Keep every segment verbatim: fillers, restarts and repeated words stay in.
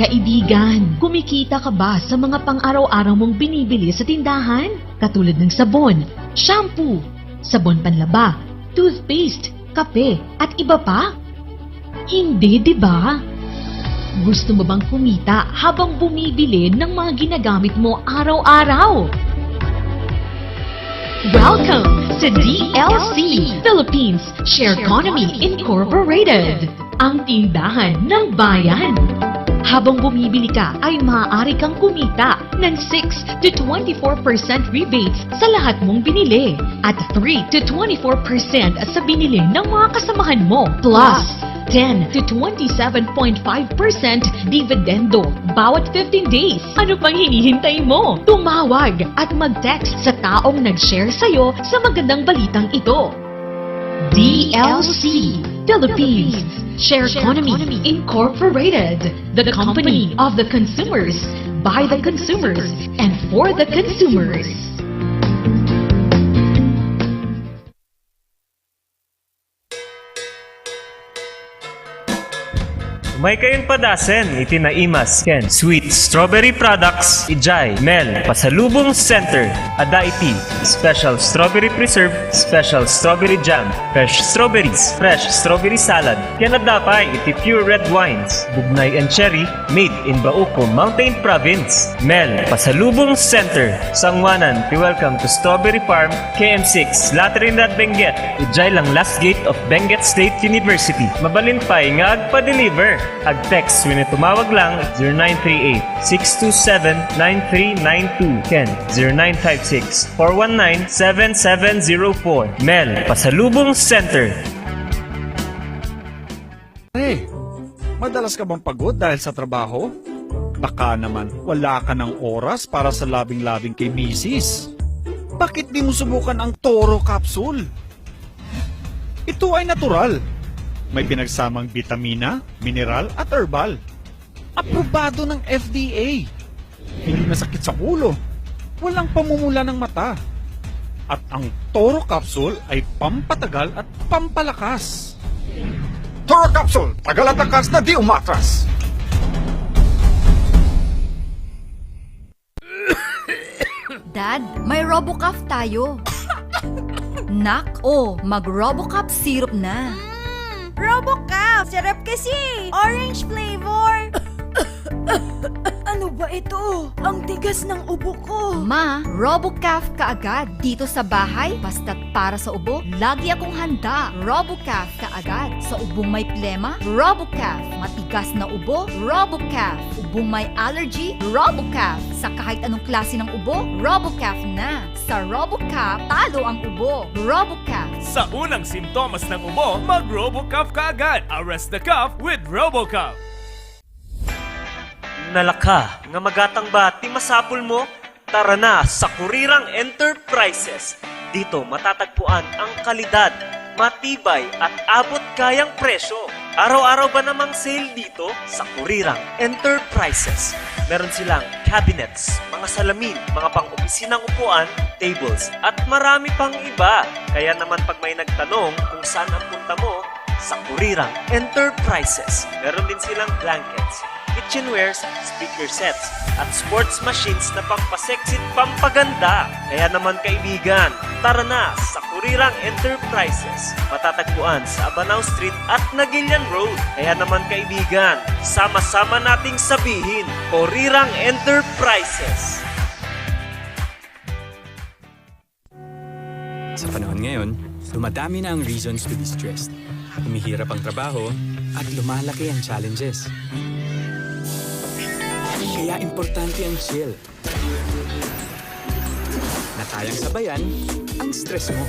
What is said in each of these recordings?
Kaibigan, kumikita ka ba sa mga pang-araw-araw mong binibili sa tindahan? Katulad ng sabon, shampoo, sabon panlaba, toothpaste, kape, at iba pa? Hindi, di ba? Gusto mo bang kumita habang bumibili ng mga ginagamit mo araw-araw? Welcome sa D L C Philippines Share Economy Incorporated, ang tindahan ng bayan. Habang bumibili ka ay maaari kang kumita ng six to twenty-four percent rebates sa lahat mong binili at three to twenty-four percent sa binili ng mga kasamahan mo. Plus, ten to twenty-seven point five percent dividendo bawat fifteen days. Ano pang hinihintay mo? Tumawag at mag-text sa taong nag-share sa'yo sa magandang balitang ito. D L C Philippines Share Economy Incorporated, the company of the consumers, by the consumers, and for the consumers. Umay kayon padasen iti naimas ken sweet strawberry products idiay Mel Pasalubong Center. Adda iti special strawberry preserve, special strawberry jam, fresh strawberries, fresh strawberry salad, ken adda pay iti pure red wines, bugnay and cherry, made in Bauco, Mountain Province. Mel Pasalubong Center, sanguanan ti Welcome to Strawberry Farm, K M six, La Trinidad, Benguet, idiay langlas gate of Benguet State University. Mabalin pay nga agpa-deliver. Ag-text wenno tumawag lang zero nine three eight, six two seven, nine three nine two ken zero nine five six, four one nine, seven seven zero four. Mel Pasalubong Center. Pare, madalas ka bang pagod dahil sa trabaho? Baka naman wala ka ng oras para sa labing-labing kay misis. Bakit di mo subukan ang Toro Capsule? Ito ay natural. May pinagsamang bitamina, mineral at herbal. Aprobado ng F D A. Hindi masakit sa ulo. Walang pamumula ng mata. At ang Toro Capsule ay pampatagal at pampalakas. Toro Capsule, tagal at lakas na di umatras. Dad, may Robocough tayo. Nak, o, mag-Robocup syrup na. Mm, Robocup! Sarap kasi! Orange flavor! Ano ba ito? Ang tigas ng ubo ko! Ma, Robocup kaagad. Dito sa bahay, basta't para sa ubo, lagi akong handa. Robocup kaagad. Sa ubong may plema, Robocup. Matigas na ubo, Robocup. Ubong may allergy, Robocup. Sa kahit anong klase ng ubo, Robocup na. Sa Robocup, talo ang ubo. Robocup. Sa unang simptomas ng ubo, mag-Robocup kaagad. Arrest the cough with Robocup. Nalaka nga magatang ba ti masapul mo? Tara na sa Kurirang Enterprises. Dito matatagpuan ang kalidad, matibay at abot kayang presyo. Araw-araw ba namang sale dito? Sa Kurirang Enterprises, meron silang cabinets, mga salamin, mga pang-opisinang upuan, tables, at marami pang iba. Kaya naman pag may nagtanong kung saan ang punta mo, sa Kurirang Enterprises, meron din silang blankets, kitchenwares, speaker sets, at sports machines na pampasexy at pampaganda. Kaya naman, kaibigan, tara na sa Kurirang Enterprises. Matatagpuan sa Abanao Street at Naguilian Road. Kaya naman, kaibigan, sama-sama nating sabihin, Kurirang Enterprises. Sa panahon ngayon, dumadami na ang reasons to be stressed. Humihirap ang trabaho at lumalaki ang challenges. Kaya importante ang chill. Na kayang sabayan ang stress mo.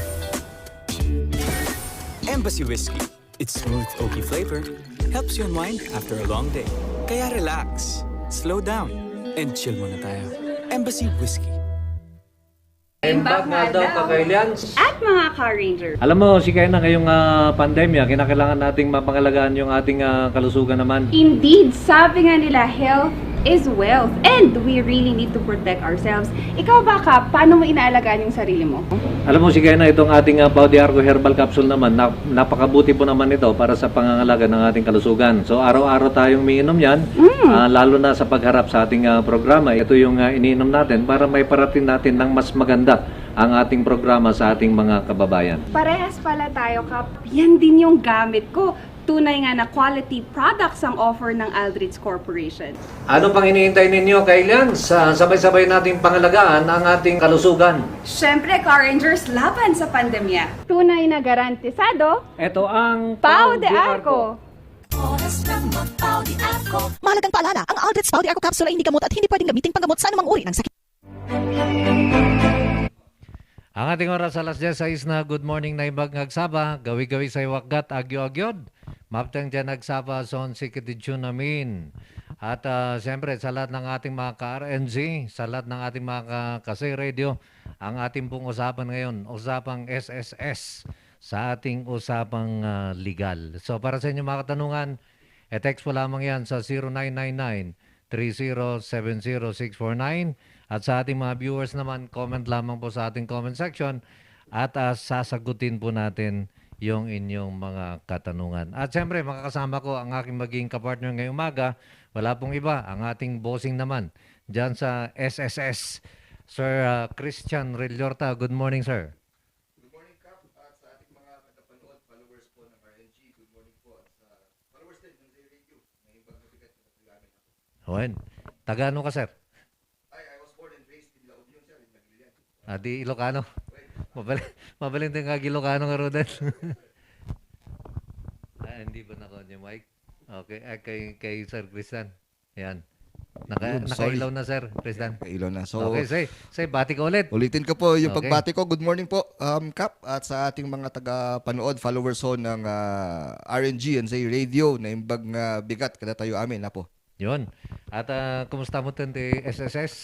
Embassy Whiskey. Its smooth oaky flavor helps you unwind after a long day. Kaya relax, slow down, and chill muna tayo. Embassy Whiskey. Imbag nga aldaw, ka-Guardians. At mga ka-Ranger. Alam mo, si Kena ngayong, ah, pandemya, kinakailangan nating mapangalagaan yung ating, ah, kalusugan naman. Indeed, sabi nga nila, health is wealth. And we really need to protect ourselves. Ikaw ba, Kap, paano mo inaalagaan yung sarili mo? Alam mo, si Kena, itong ating uh, Pau de Arco Herbal Capsule naman, na, napakabuti po naman ito para sa pangangalaga ng ating kalusugan. So, araw-araw tayong umiinom yan, Mm. ah, lalo na sa pagharap sa ating ah, programa. Ito yung ah, iniinom natin para may parating natin ng mas maganda ang ating programa sa ating mga kababayan. Parehas pala tayo, Kap. Yan din yung gamit ko. Tunay nga na quality products ang offer ng Aldrich Corporation. Ano pang iniintay ninyo, Kailian? Sa sabay-sabay nating pangalagaan ang ating kalusugan. Siyempre, Car Rangers, laban sa pandemya. Tunay na garantisado. Ito ang Pau de Arco. Oras ng magpau di ako. Mahalagang paalala, ang Aldrich Pau de Arco Capsule ay hindi gamot at hindi pwedeng gamiting panggamot sa anumang uri ng sakit. Ang ating oras alas diyes sais na. Good morning, Naimbag nga agsaba. Gawi-gawi sa iwakgat, agyo-agyod. Mapteng dyan agsaba, son sikit di tsunamin. At ah, siyempre, sa lahat ng ating mga ka-R N G, sa lahat ng ating mga ka-, kasi radio, ang ating pong usapan ngayon, usapang S S S sa ating usapang ah, legal. So, para sa inyong mga katanungan, e-text po lamang yan sa zero nine nine nine three zero seven zero six four nine. At sa ating mga viewers naman, comment lamang po sa ating comment section at ah, sasagutin po natin yung inyong mga katanungan. At siyempre, makakasama ko ang aking magiging kapartner ngayong umaga. Wala pong iba, ang ating bossing naman dyan sa S S S, Sir ah, Christian Rilorta. Good morning, sir. Good morning, Kap, at sa ating mga tagapanood, followers po ng R N G. Good morning po, at sa followers din ng Zay Radio. May ibang mabigat na taga-amin ako. Wen, taga ano ka, sir? Ay, I was born and raised in La Union, sir, in Maguilian. Ah, di Ilocano. Mabal mabalin din kag Ilocano nga, Rodan. Ah, hindi ba nako yung mic? Okay, ah, kay, kay Sir Christian. Yan. Naka, Yun, sorry. Nakailaw na, Sir Christian. Kailaw na. So, Okay, say, say, bati ko ulit. ulitin ko po yung Okay. pagbati ko. Good morning po, um, Kap, at sa ating mga taga-panood, followers ho ng ah, R N G and Zay Radio, Naimbag nga bigat kadatayo amin, apo. Yun. At ah, kumusta mo ten ti S S S?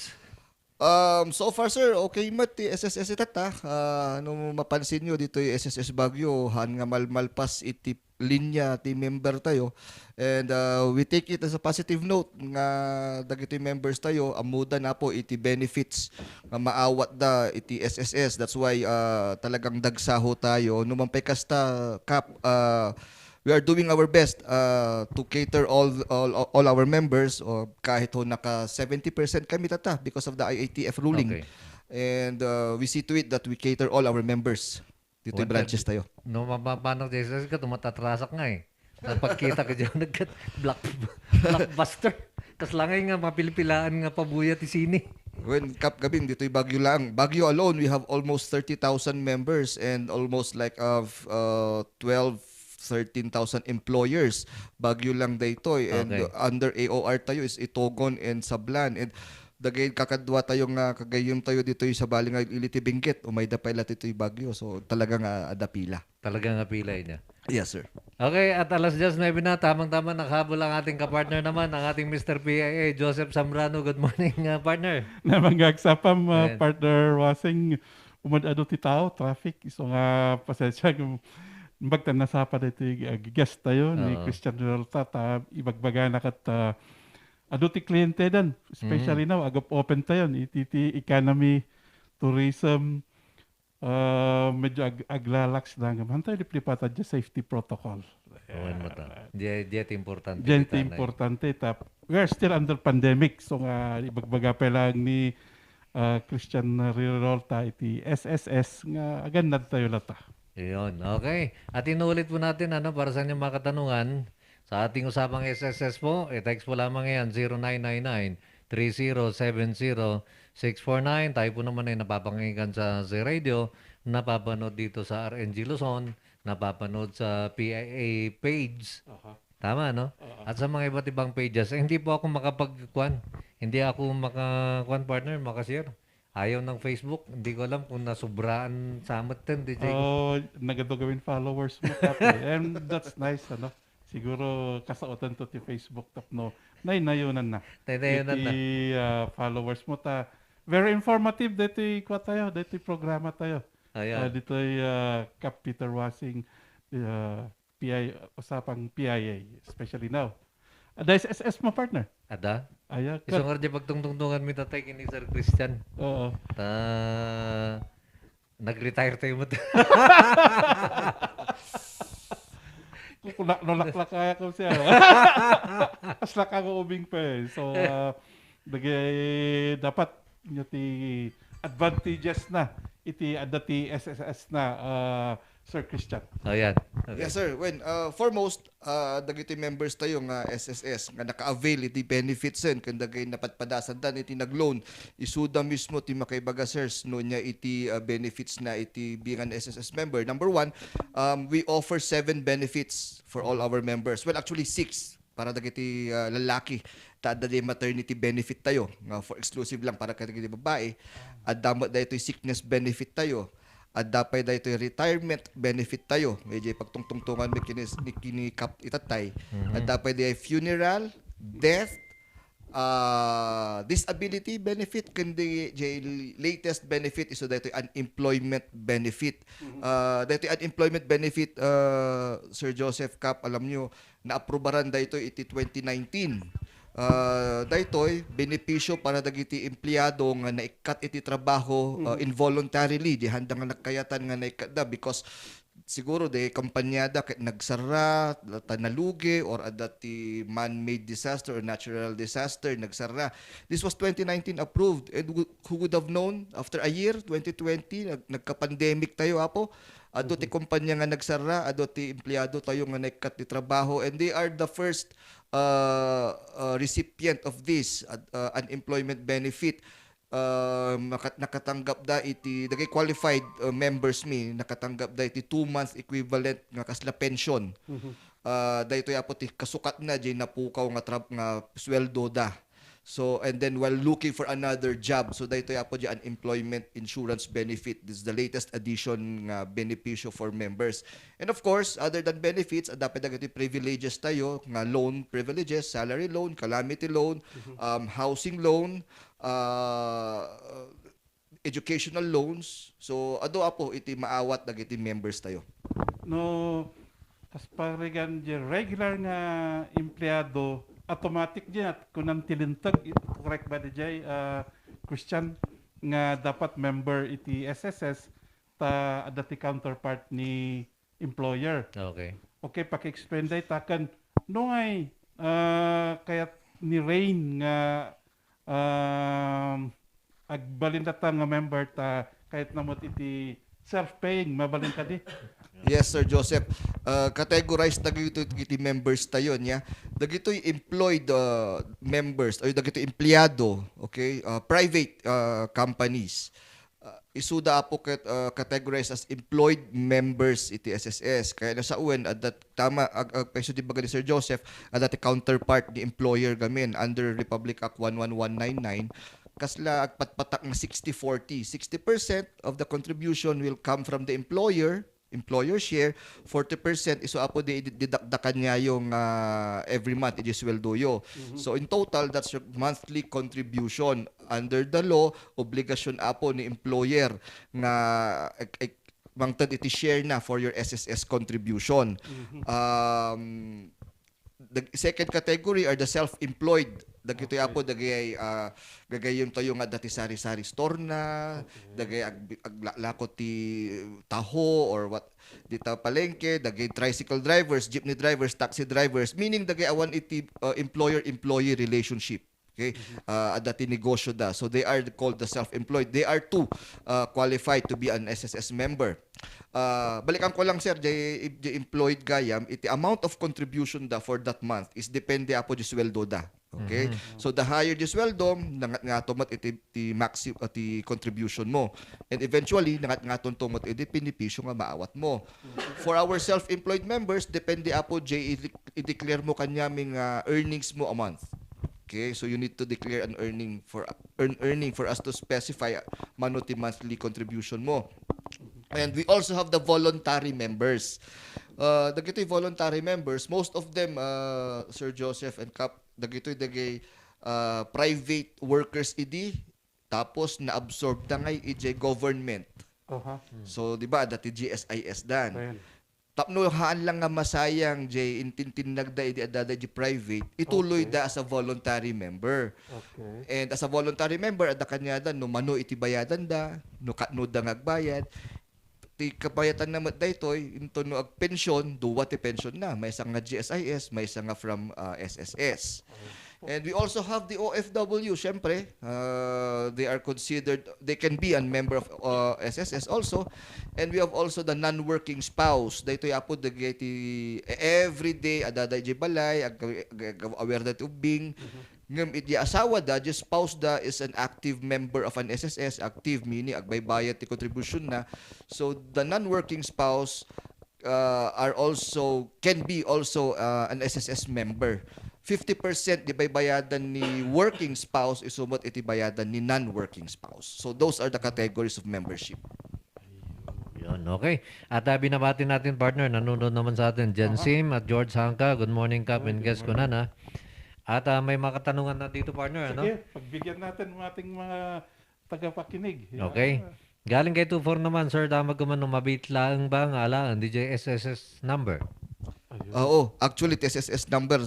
Um, so far, sir, okay met ti S S S itat, ha. Ah, no mapansin nyo, ditoy S S S Baguio, han nga malmalpas iti linya ti member tayo. And ah, we take it as a positive note nga dagitoy members tayo, ammoda na po iti benefits nga maawatda iti S S S. That's why ah, talagang dagsaho tayo. No man pay kasta, Kap, ah, we are doing our best ah, to cater all, all all our members, o kahit ho naka seventy percent kami tata because of the I A T F ruling. Okay. And ah, we see to it that we cater all our members dito What branches tayo. No, mapapano Jesus ka, tumatatrasak nga eh. Napagkita ka dyan, nagkat black, blockbuster. Kaslangay nga mapilpilaan nga pabuya ti sini. When Kap Gabing, ditoy Baguio lang. Baguio alone, we have almost thirty thousand members and almost like of uh, twelve, thirteen thousand employers. Baguio lang daytoy. And Okay. under A O R tayo is Itogon and Sablan. And dagay kakadwa tayo nga kagayem tayo ditoy sa bali nga ili ti Benguet. Umayda pay la ditoy Baguio. So talaga nga adda pila. Talaga nga pilay niya. Yes, sir. Okay, at alas diyes nuebe na, tamang-tama nakahabol ang ating kapartner naman, ang ating Mister P I A, Joseph Zambrano. Good morning, uh, partner. Na mangagsapam, uh, Ayan. partner Wasing, umad-ado ti tao, traffic. Isu nga pasensya, bagta nasapa daytoy, uh, guest tayo ni Oo. Christian Rilorta, ta ibagbagana ket, uh, adu ti kliyente dan, especially Mm. now, agop open tayo, iti ti economy, tourism, uh, medyo ag-, aglalaks lang. Mantayo liplipatan ti safety protocol. Awan mo ta. Diya, diya ti importante. Diyan kita ti na. Importante. Ta, we are still under pandemic. So nga, ibagbaga pa lang ni uh, Christian Rilorta iti S S S nga agannad tayo lata. Yun, okay. At inulit po natin, ano, para sa inyong mga katanungan, sa ating usapang S S S po, i-text po lamang yan, zero nine nine nine three zero seven zero six four nine. Tayo po naman ay napapakinggan sa Zay Radio, napapanood dito sa R N G Luzon, napapanood sa P I A page. Tama, no? At sa mga iba't ibang pages, eh, hindi po ako makapagkuan. Hindi ako makakuan, partner, makashare. Ayaw ng Facebook. Hindi ko alam kung nasubraan sa amat din, D J. Oh, nagado gawin followers mo, Kap, eh. And that's nice, ano? Siguro kasaotan to ti Facebook tapno naynayunan na. Naynayunan na. Iti, ah, followers mo ta. Very informative dito kwa tayo, dito programa tayo. Ayan. Ah, dito, ah, Kap Peter Wasing, ah, P I, usapang P I A, especially now. Adda S S S mo, partner? Ada? Aya, Isu kat- nga di pagtungtungtungan mi tatay kini Sir Christian. Oo. Ta, nag-retire tayo mo. Kung na-, nalaklak kaya ko siya. Aslak ako ubing pa eh. So, ah, dagi, dapat nyo ti advantages na iti adda ti S S S na, ah, Sir Christian. Ayan. Okay. Yes, sir. When, uh, foremost, uh, dagiti members tayo nga S S S nga naka-avail iti benefits en ken dagiti napadpadasandan iti nag-loan, isuda mismo ti makaibaga, sirs, no nia iti, uh, benefits na iti being an S S S member. Number one, um, we offer seven benefits for all our members. Well, actually, six para dagiti, uh, lalaki. Ta adda di maternity benefit tayo nga for exclusive lang para kadagiti babae. Adda met daytoy sickness benefit tayo. Adda pay daytoy retirement benefit tayo. Medyo pagtungtungtungan mi kini, ni, kini Kap itatay. Mhm. Adda pay daytoy funeral, death, ah, disability benefit, ken di, di latest benefit isu daytoy unemployment benefit. Mhm. Ah, daytoy unemployment benefit, ah, Sir Joseph, Kap, alam nyo, naaprubaran daytoy iti twenty nineteen. Ah, daytoy benepisyo para dagiti empleyado nga naikkat iti trabaho, ah, Mhm. involuntarily, di handa nga nagkayatan nga naikkatda because siguro di kompanyada ket nagsarra, ta nalugi, or adda ti man-made disaster or natural disaster, nagsarra. This was twenty nineteen approved. And who, who would have known, after a year, twenty twenty, nag-, nagka-pandemic tayo, Apo. Adu ti Mhm. kompanya nga nagsarra, adu ti empleyado tayo nga naikkat ti trabaho, and they are the first, uh, uh, recipient of this, uh, uh, unemployment benefit. Uh, maka-, nakatanggap da iti, dagay qualified, uh, members mi, nakatanggap da iti two month equivalent nga kasla pension. Mhm. Uh, daytoy, Apo, ti kasukat na, di napukaw nga trab-, nga sweldo da. So, and then while looking for another job, so daytoy, Apo, di unemployment insurance benefit. This is the latest addition nga benepisyo for members. And of course, other than benefits, adda pay dagiti privileges tayo, nga loan privileges, salary loan, calamity loan, Mhm. um, housing loan, uh, educational loans. So, adu, Apo, iti maawat dagiti members tayo. No, kas parigan di regular nga empleyado, automatic di at kunan ti linteg, it-, correct ba di jay, ah, Christian, nga dapat member iti S S S, ta adda ti counterpart ni employer. Okay. Okay, paki-explain dayta ken no ngay, ah, kayat ni Rain nga, um, agbalin data nga member ta kayat na met iti self-paying, mabalin kadi? Yes, Sir Joseph. Uh, categorize dagitoy iti members tayo niya. Dagitoy employed, uh, members, o dagitoy empleyado, okay? Uh, private, uh, companies. Uh, isuda, Apo, ket, uh, categorized as employed members iti S S S. Kaya na sa uwan, adda tama, ag-, ag-, paiso di baga ni Sir Joseph, adda ti counterpart ni employer gamin under Republic Act one one one nine nine. Kasla agpatpatak nga sixty forty. Sixty percent of the contribution will come from the employer, employer share, forty percent isu, Apo, di, di, didakdakan niyayo nga every month, iti sweldoyo. Mhm. So, in total, that's your monthly contribution. Under the law, obligasyon, Apo, ni employer nga, ek-, ek-, mangted iti share na for your S S S contribution. Mhm. Um, the second category are the self-employed. Dagitoy, Okay. Apo, dagay, ah, gagayyem tayo nga adda ti sari-sari store na, Okay. dagay ag-, aglako ti taho or what, dita palengke, dagay tricycle drivers, jeepney drivers, taxi drivers, meaning dagay awan iti, ah, employer-employee relationship. Okay? Mhm. Ah, adda ti negosyo da. So they are called the self-employed. They are too, ah, qualified to be an S S S member. Ah, balikan ko lang, sir, di, di employed gayam, iti amount of contribution da for that month is depende, Apo, di sweldo da. Okay? Mhm. So, the higher di sweldo, nangat-ngato met iti, ti maxi-, ah, ti contribution mo. And eventually, nangat-ngaton to met iti benepisyo nga maawat mo. For our self-employed members, depende, Apo, di i-, i-declare mo kanyaming, ah, earnings mo a month. Okay? So, you need to declare an earning for, earn, earning for us to specify, ah, mano ti monthly contribution mo. And we also have the voluntary members. Uh, dagitoy voluntary members, most of them, uh, Sir Joseph and Kap, dagitoy dagay, uh, private workers idi, tapos na-absorb da ngay idiay government. Aha. So, di ba, dati G S I S dan. Ayan. Tapno haan lang nga masayang jay intintinnagda idi addada iti private, ituloy Okay. da as a voluntary member. Okay. And as a voluntary member, adda kaniada no mano iti bayadanda, no katnoda nga agbayad. Ti kabayatanna met daytoy, into no agpensyon, dua ti pensyonna. Maysa nga G S I S, maysa nga from, ah, S S S. And we also have the O F W, syempre. Uh, they are considered, they can be a member of, uh, S S S also. And we have also the non-working spouse. Daytoy apo dagiti everyday, adda daydi balay, ag-, ag-, ag-, aware that ubing. Ngem iti asawa da, the spouse da is an active member of an S S S, active meaning agbaybayad ti contribution na. So the non-working spouse, uh, are also, can be also, uh, an S S S member. Fifty percent di baybayadan ni working spouse, isu met iti bayadan ni non-working spouse. So those are the categories of membership. Yun, okay. At ah, binabati natin, partner, nanonood naman sa atin, Jen Sim at George Hangka. Good morning, Kap and guest ko na. At ah, may makatanungan na dito, partner, ano? Sige, pagbigyan natin ang ating mga tagapakinig. Yan. Okay. Galing kay two four naman, sir, damag ko man no mabit laeng ba nga ala ang D J S S S number? Ayun. Oo, actually, T S S S number,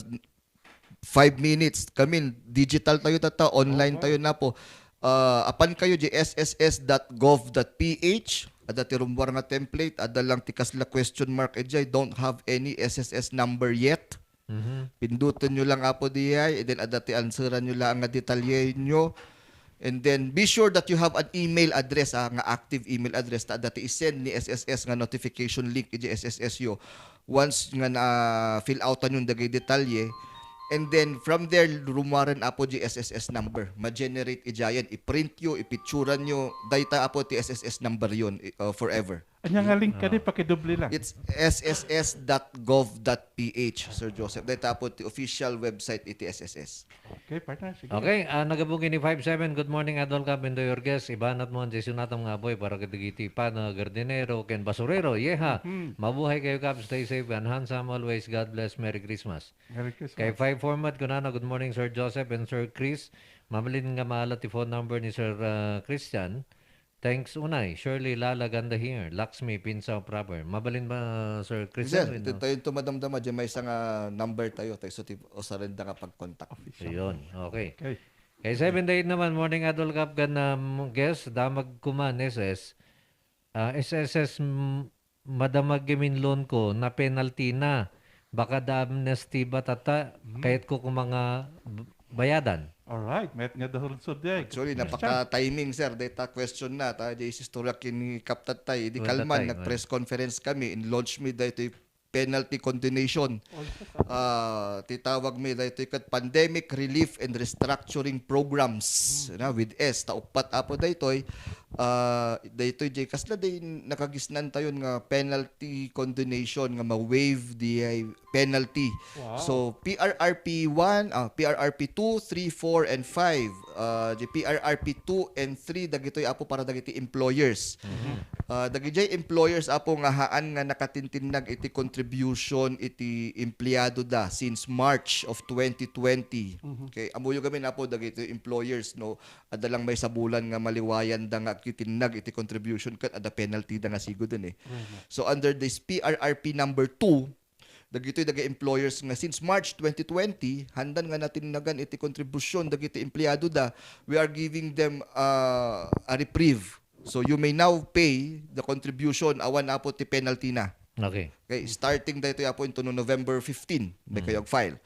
five minutes. Kami, digital tayo tata, online Oo. Tayo na po. Ah, apan kayo di S S S dot gov dot P H, adda ti rummuar nga template, adda lang ti kasla question mark, eh, I don't have any S S S number yet. Mhm. Pinduton nyo lang apo diay, and then adda ti answeran nyo lang nga detalye nyo. And then be sure that you have an email address, ah, nga active email address ta adda ti isend ni S S S nga notification link iti S S S yo. Once nga na fill outan yung dagay detalye, and then from there, rumaren apo di S S S number. Ma-generate ijayan, i-print yo, ipicturan yo, dayta apo ti S S S number yun, i- uh, forever. Anya nga link kadi, pakidubli lang. It's S S S dot gov dot P H, Sir Joseph. Dayta apo ti official website iti S S S. Okay, partner. Sige. Okay, ah, nagabugin ni five seven. Good morning, Idol Kap, and to your guest. Ibanat mo ang Jesu natam nga boy para kadigiti pa na gardinero ken basurero. Yeha. Mhm. Mabuhay kayo, Kap. Stay safe and handsome always. God bless. Merry Christmas. Merry Christmas. Kay five format ko na, good morning, Sir Joseph and Sir Chris. Mabalin nga maala ti phone number ni Sir ah, Christian. Thanks, Unay. Shirley Lala Ganda here. Laxmi Pinsa Proper. Mabalin ba, Sir Christian? Sir, ito tayo ito madamdama, di may isang ah, number tayo, tayo sa usarenda nga pag-contact. Ayun, okay. Okay. Kay seven eight naman, morning Idol Kap kan um, guest, damag kuman S S. Ah, S S S, mm, madamag gamin loan ko, na penalty na. Baka da amnesty ba tata, kayat ko kung mga b- bayadan. Alright, met nga dahil sa day. Actually, napaka-timing, sir. Data question na. Ta, di istorya kini Kap Tatay. Di Oh, kalman, Tatay, nag-press conference kami. In-launch mi daytoy penalty condonation. Ah, titawag mi daytoy ket pandemic relief and restructuring programs na with S. Ta uppat apo daytoy. Ah, daytoy jay kasla day nakagisnan tayon nga penalty condonation nga ma-waive di ay penalty. Wow. So P R R P one, ah, P R R P two, three, four, and five. Ah, di P R R P two and three dagitoy apo para dagiti employers. Ah, dagijay employers apo nga haan nga nakatintinnag iti contribution iti empleyado da since March of twenty twenty. Okay, amuyo kami na po dagiti employers, no, adda lang may sabulan nga maliwayan da nga agtitinnag iti contribution ket adda penalty da nga sigud eh. So under this P R R P number two, dagitoy dagiti employers nga since March twenty twenty, handan nga natinnagan iti kontribusyon dagiti empleyado da, we are giving them uh, a reprieve. So you may now pay the contribution awan apo ti penalty na. Okay. Okay, starting daytoy apo into no November fifteen, may kayo file.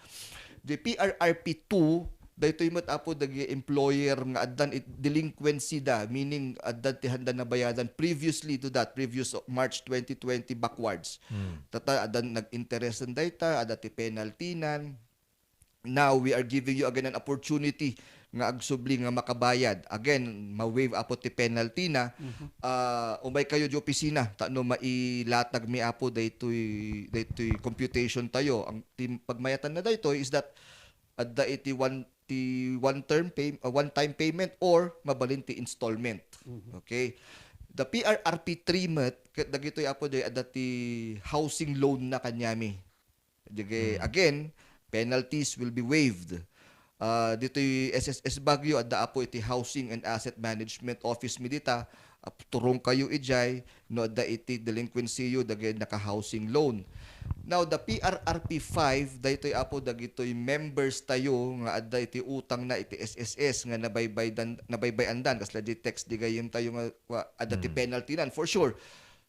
The P R R P two, daytoy met apo dagiti employer nga addan it delinquency da, meaning addan ti handa nabayadan previously to that, previous March twenty twenty backwards. Tata addan nag-interesan dayta, adda ti penalty nan. Now we are giving you again an opportunity nga agsubli nga makabayad. Again, ma-waive apo ti penalty na. Ah, umay kayo di opisina, ta no mailatag mi apo daytoy daytoy computation tayo. Ang ti pagmayatan na daytoy is that adda iti one ti one term pay, uh, one time payment or mabalin ti installment. Okay. The P R R P three met ket dagitoy apo di adda ti housing loan na kanyami. Dagiti, again, penalties will be waived. Ah, ditoy S S S Baguio, adda apo iti Housing and Asset Management Office mi dita. Ah, turongkayo idiay no adda iti delinquency yo dagiti naka-housing loan. Now, the P R R P five, daytoy apo dagitoy members tayo nga adda iti utangna iti S S S nga nabaybay-, nabaybay-andan, kasla di text di gayyem tayo nga, wa, adda ti Mm. penalty nan, for sure.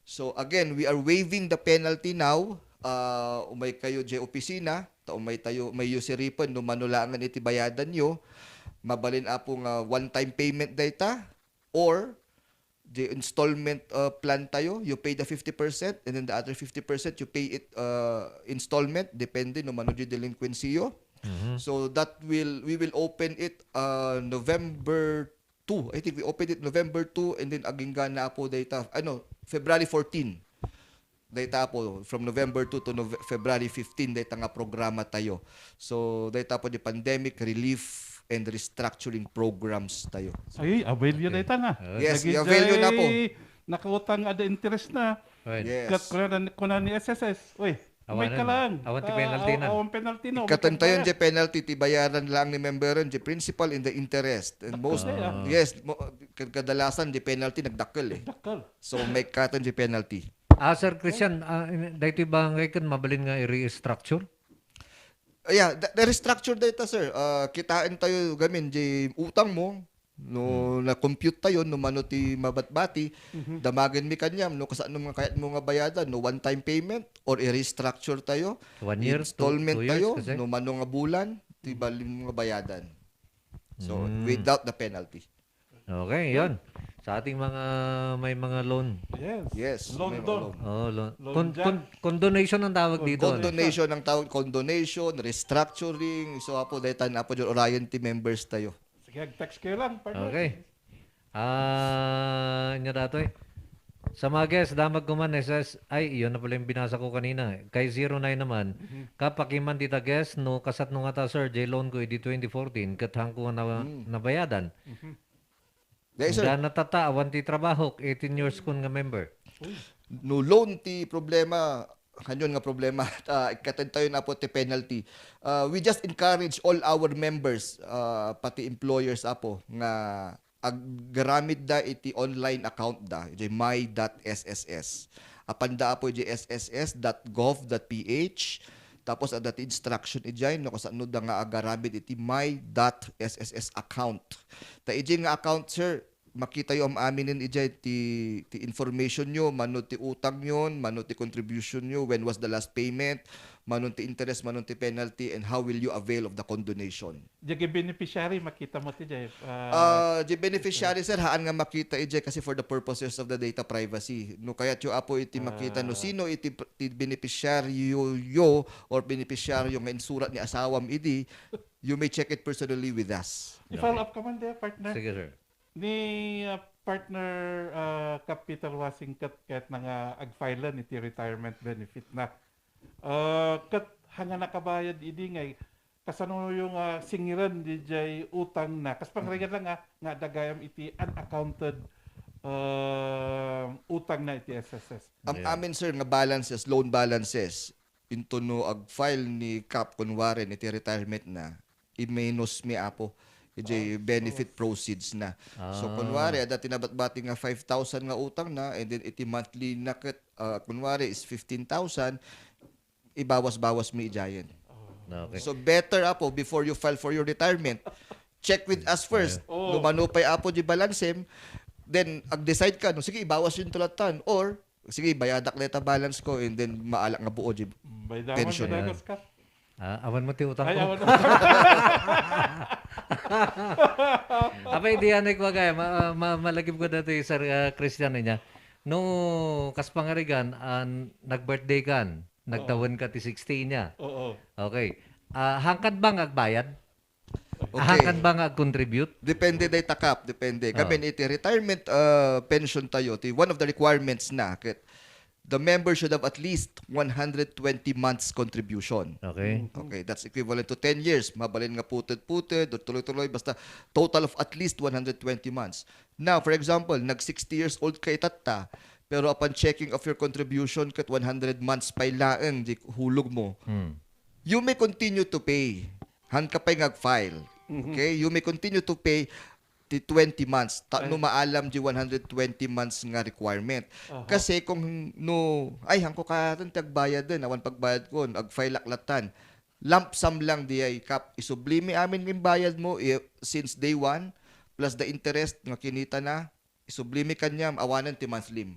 So again, we are waiving the penalty now. Ah, umay kayo diay opisina, ta umay tayo, umayyo siripen no mano laengen iti bayadan yo. Mabalin apo nga one-time payment dayta, or the installment, uh, plan tayo, you pay the fifty percent and then the other fifty percent you pay it, uh, installment, depende no mano diay delinquency yo. Mhm. So that will, we will open it, uh, November two. I think we opened it November two, and then agingga na apo dayta, ano, February fourteen. Dayta apo, from November two to Nove-, February fifteen, dayta nga programa tayo. So, dayta apo di pandemic relief and restructuring programs tayo. Ay, avail yo dayta na. Yes, i-avail yo na po. Nakautang ada interest na. Right. Yes. Kat kuna, kuna ni S S S. Uy, may Awanan. Kalang. Awan ti penalty na. Awan penalty, no? Ikatan tayo di penalty, ti bayaran lang ni memberen, di principal and the interest. And most, ah, yes, mo-, kad-, kadalasan di penalty nagdakkel eh. Nagdakkel. So, may katan di penalty. Ah, Sir Christian, ah, in-, daytoy barangay ken mabalin nga i-restructure? Ah, yeah, the, the restructure dayta, sir. Ah, kitaen tayo gamin di utang mo, no, hmm, na-compute tayo, no mano ti mabatbati, mhm, damagen mi kaniam, no kasano nga kayat mo nga bayadan, no one-time payment, or i-restructure tayo, one year, two, installment two years, tayo, kasi no mano nga bulan, ti, hmm, balin mo nga bayadan. So, hmm, without the penalty. Okay, yon. Sa ating mga may mga loan. Yes. Yes, may mga loan. Oh, loan. Loan con-, dyan. Con-, condonation ang tawag dito, ano? Condonation ang tawag, condonation, restructuring. So, apo, daytan, apo, dyan, orayan ti members tayo. Sige, text kayo lang, partner. Okay. Ah, nya datoy. Sa mga guest, damag ko man, S S, ay, iyon na pala yung binasa ko kanina. Kay zero nine naman, mhm, kapakiman dita guest, no, kasat no nga ta, sir, jay loan ko idi twenty fourteen, kat hangko nga na-, hmm, nabayadan. Mhm. Dahil, sir, anda natata, awan ti trabahok, eighteen years kun nga member. No loan ti problema, hanyon nga problema, ah, ikkaten tayo na po ti penalty. Ah, we just encourage all our members, ah, pati employers, apo, nga aggaramid da iti online account da, iti my dot S S S. Apan da, apo, iti S S S dot gov dot P H, tapos adda ti instruction idiay no kasano da nga agaramid iti my dot S S S account. Ta idiay nga account, sir, makita yo am-aminen idiay ti, ti information yo, mano ti utang yon, mano ti contribution yo, when was the last payment, mano ti interest, mano ti penalty, and how will you avail of the condonation. Diay beneficiary, makita mo ti diay, ah, ah, diay beneficiary, sir, haan nga makita idiay kasi for the purposes of the data privacy. No kayat yo, apo, iti makita no, ah, sino iti pr-, ti beneficiaryo yo or beneficiaryo nga insurat ni asawam idi, you may check it personally with us. I-follow up ka man diay, partner. Sige, sir. Ni, ah, partner, ah, Kap Peter Wasing ket, ket na nga agfile-en iti retirement benefit na. Ah, ket hanga nakabayad idi ngay, kasano yo nga singiren diay utang na? Kas pangregad lang nga, nga adda gayam iti unaccounted, ah, utang na iti S S S. Am-, amin, sir, nga balances, loan balances, into no ag-file ni Kap kun Warren iti retirement na, i-minus mi, apo, iti benefit proceeds na. So, kun Warren, adda ti nabatbati nga five thousand nga utang na, and then iti monthly na ket, ah, kun Warren is fifteen thousand, ibawas-bawas mi idiayen. Okay. So, better, apo, before you file for your retirement, check with us first. No mano pay, apo, di balancem, then ag-decide ka, no, sige, ibawas yung tulatan, or sige, bayadak dayta balance ko, and then maalak nga buo di pension. Ah, awan mo ti utang ko. Apay, di anak ko kaya, ma-, ma-, malagip ko dati, Sir, ah, Christian, niya. No, kas pangarigan, ah, nag-birthday kan, nagtawen ka ti sixty niya. Oo. Okay. Ah, hangkad ba nga agbayad? Okay. Ahakan ba nga ag-contribute? Depende dayta, Kap, depende. Kami iti retirement, uh, pension tayo, ti one of the requirements na, ket the member should have at least one hundred twenty months contribution. Okay. Okay, that's equivalent to ten years. Mabalin nga puted-puted, o tuloy-tuloy, basta total of at least one hundred twenty months. Now, for example, nag sixty years old ka itatta, pero upon checking of your contribution, ket one hundred months pay laeng di hulog mo. Hmm. You may continue to pay. Haan ka pay nga ag-file. Mhm. Okay? You may continue to pay ti twenty months. Ta-, no Ay. maalam di one hundred twenty months nga requirement. Aha. Kasi kung no, ay, hangko ka rin ti agbayad din, awan pagbayad ko, ag-file ak latan. Lump sum lang di ay, Kap. Isublimi amin nga bayad mo, i-, since day one, plus the interest nga kinita na, isublimi kaniam, awanan ti monthly.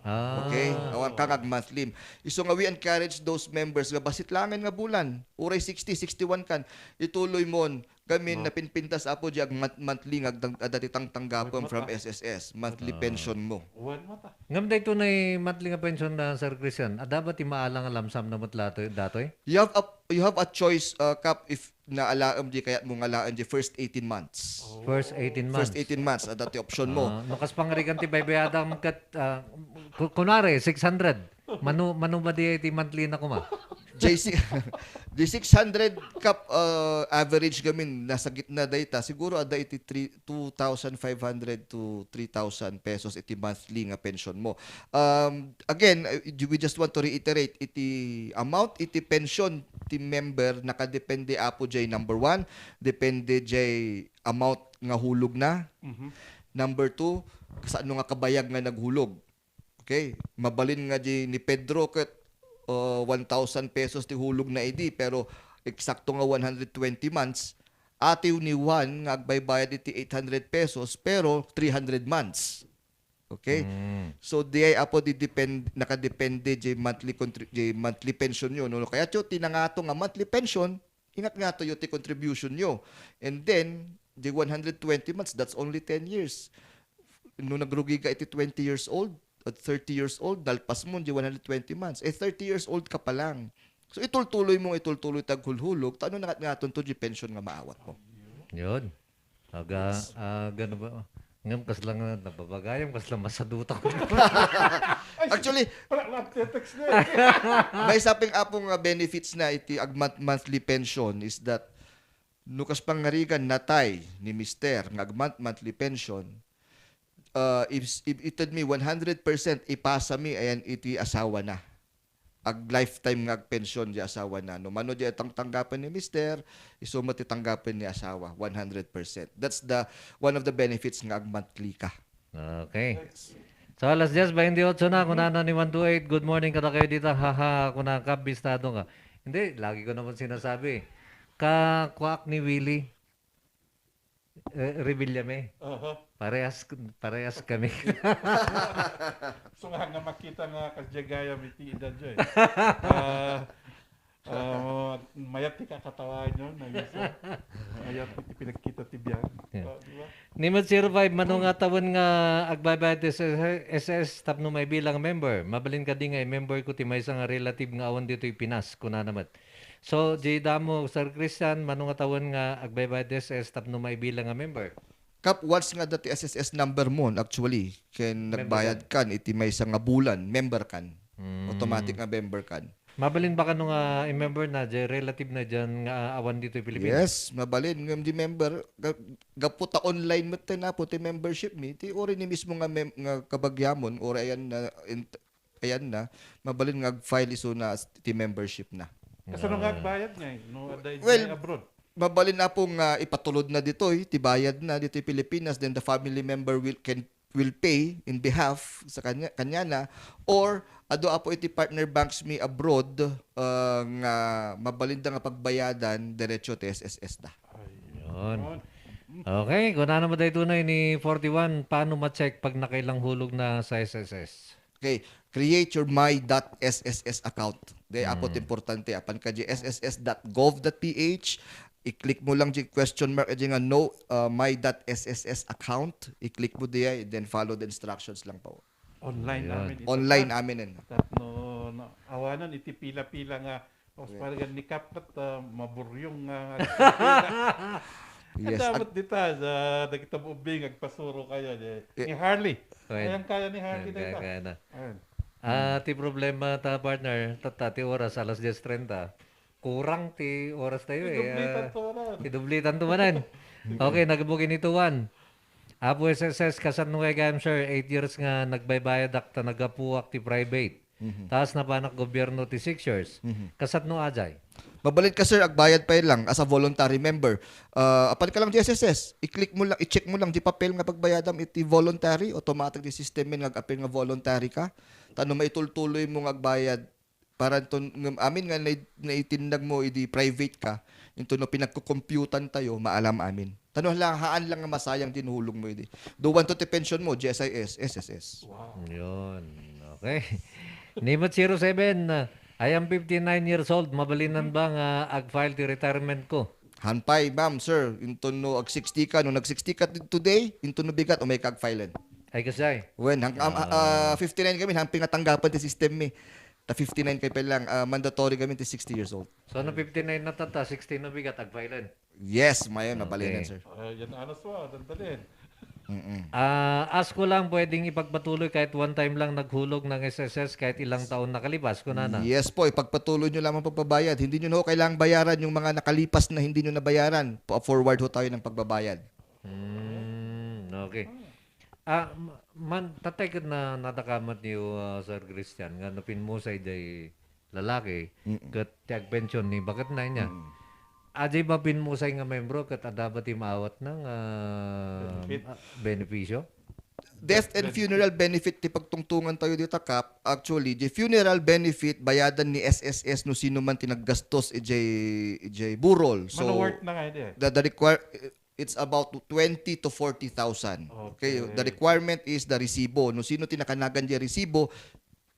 Ah. Okay? Awan ka nga ag-monthly. Isu nga we encourage those members nga basit langen nga bulan, uray sixty, sixty-one kan, ituloy mon, gamin, no, napinpintas, Apo, di ag-, month-, monthly nga agdang-, adda ti tangtanggapem from S S S, monthly pension mo. Wen mo ta. Ngem daytoy nay monthly nga pension na, Sir Christian, adda ba ti maalang nga lump sum na met latoy-, datoy? You have a, you have a choice, uh, Kap, if naalaem di kayat mo nga alaen di first eighteen months. Oh. First eighteen months. First eighteen months, adda ti option mo. Ah, no, kas pangarigan ti baybayadam ket, ah, ku-, kunwari, six hundred. Mano, mano ba di ti monthly na kuma? J C, di six hundred, Kap, uh, average gamin, nasa gitna dayta. Siguro adda iti three, two thousand five hundred to three thousand pesos iti monthly nga pension mo. Um, again, uh, we just want to reiterate, iti amount iti pension ti member nakadepende, Apo, jay number one, depende jay amount nga hulog na. Mhm. Number two, kasano nga kabayag nga naghulog. Okay? Mabalin nga di ni Pedro ket, uh, one thousand pesos ti hulog na idi, pero eksakto nga one hundred twenty months, atiw ni Juan nga agbaybayad iti eight hundred pesos, pero three hundred months. Okay? Mm. So, di ay, Apo, di depend-, nakadepende di monthly contri-, di monthly pension yo, no? Kaya, ti nangato nga monthly pension, ingat nga to ti contribution yo. And then, the one hundred twenty months, that's only ten years. No nagrugi ka iti twenty years old, at thirty years old, nalpas mo di one hundred twenty months. Eh, thirty years old ka pa lang. So, itultuloy mo, itultuloy taghulhulog, ta ano nangat nga to di pension nga maawat mo. Yun. Aga, aga na ba? Ngem kasla nga nababagayam, kasla masaduta ko. Actually, wala lang text na eh. May saping apong, ah, benefits na iti ag-, month-, monthly pension is that no kas pangarigan natay ni mister nga ag-, month-, monthly pension, ah, if, if ited mi one hundred percent ipasa mi ayan iti asawa na. Ag-lifetime nga agpensyon di asawa na. No mano di tang-, tanggapen ni mister, isu met ti tanggapen ni asawa, one hundred percent. That's the, one of the benefits nga ag-monthly ka. Okay. So, alas dies baintiotso na, kunana ni one two eight, "Good morning kadakayo dita, haha," kuna ka, bistado ka. Hindi, lagi ko naman sinasabi. Ka, kuak ni Willie. Eh, Revillame. Aha. Parehas, parehas kami. So nga, nga makita nga kas jagayam iti edad yo eh. Ah, ah, mayat ti kakatawaen yo, na isa. Mayat ti pinagkita ti biag. Yeah. Ah, di ba? Ni Mat zero five, mano nga tawen nga agbaybayad ti S S S tapno maibilang member? Mabalin kadi nga i-member ko ti maysa nga relative nga awan ditoy Pinas, kunana met. So, di damo, Sir Christian, mano nga tawen nga agbaybayad ti S S S tapno maibilang nga member? Kap, once nga adda ti S S S number mo, actually, ken nagbayad kan iti maysa nga bulan, member kan. Mm. Automatic nga member kan. Mabalin ba kano nga i-member na, di relative na diyan nga awan ditoy Pilipinas? Yes, mabalin. Ngem di member, ga-, gapu ta online met ten, Apo, ti membership mi, ti uri ni mismo nga mem-, nga kabagyamon, uri ayan na, in-, ayan na, mabalin nga ag-file isuna ti membership na. Kasano nga agbayad ngay, no, adda idiay abroad? Well, mabalin, Apo, nga ipatulod na ditoy ti bayad na ditoy Pilipinas, then the family member will, can, will pay in behalf sa kanya, kanya na, or adu, Apo, iti partner banks mi abroad, ah, nga mabalin da nga pagbayadan diretso ti S S S da. Ayun. Ayun. Okay, kunana met daytoy ni forty-one, paano ma-check pag nakailang hulog na sa S S S? Okay, create your my dot S S S account. Di, Apo, ti importante. Apan ka di S S S dot gov dot P H, i-click mo lang di question mark, di nga no, uh, my dot S S S account. I-click mo di ay, then follow the instructions lang po. Online amin ito. Online amin. Tapno, no, awanan iti pila-pila nga, os, parigan ni Kap ket, ah, maburyong nga. Yes. Ag- dita, sa dagita ubing, agpasuro kayo, di. Eh. Ni Harley. Ayan, kaya ni Harley na ita. Kaya na. Ayan. Ah, ti problema ta, partner, tatta, ti oras, alas dies treinta. Kurang ti oras tayo eh. Idublitan to manen. Idublitan to manen. Okay, nagbukin ito, Juan. Apo S S S, kasano nga gayam, sir? Eight years nga nagbaybayad ak ta nagapuak ti private. Mhm. Taas na panak gobyerno ti six years. Mhm. Kasano ajay? Mabalin ka, sir, agbayad pay lang as a voluntary member. Ah, apan ka lang di S S S, i-click mo lang, i-check mo lang di papel nga pagbayadam iti voluntary, automatic di system nga ag-appear nga voluntary ka. Ta no maitultuloy mo nga agbayad, para ton, ngem amin nga nai-, naitinnag mo idi private ka, into no pinagkukompyutan tayo, maalam amin. Ta no la-, haan lang nga masayang di nahulog mo idi. Duwan to ti pension mo, G S I S, S S S. Yun. Okay. Nimot zero seven, uh, I am fifty-nine years old. Mabalinan ba nga ag-file ti retirement ko? Haan pay, ma'am, sir, into no ag sixty ka, no nag sixty ka t-, today, into no bigat, umay ka ag-file-en. Ay, kasay. Wen, hang, am- ah, fifty-nine kami, hangpit nga tanggapan ti system mi. Ta fifty-nine kay pay lang, ah, mandatory kami ti sixty years old. So, no fifty-nine na tata, sixty no bigat, ag-file-en. Yes, mayon, mabalinen, Okay. sir. Ah, yan anas mo, dandalin. Mm-mm. Ah, ask ko lang, pwedeng ipagpatuloy kahit one time lang naghulog ng S S S kahit ilang taon nakalipas, kunana. Yes po, ipagpatuloy nyo lamang pagbabayad. Hindi nyo na ho kailangang bayaran yung mga nakalipas na hindi nyo nabayaran. Pa-forward ho tayo ng pagbabayad. Hmm, okay. Ah, m- man, tatay ket na nadakamat niyo, ah, Sir Christian, nga napinmusay day lalaki, Mm-mm. ket ti agpension ni baket na niya. Mm. Ajay ba pinmusay nga membro ket adda ba ti maawat na nga Benefit. ah, benepisyo? Death and funeral benefit ti pagtungtungan tayo dita, Kap. Actually, di funeral benefit bayadan ni S S S no sino man ti naggastos ijay, ijay burol. So, Mano worth na nga di eh. the, the require it's about twenty to forty thousand. Okay. Okay. The requirement is the resibo. No sino ti nakanagan di resibo,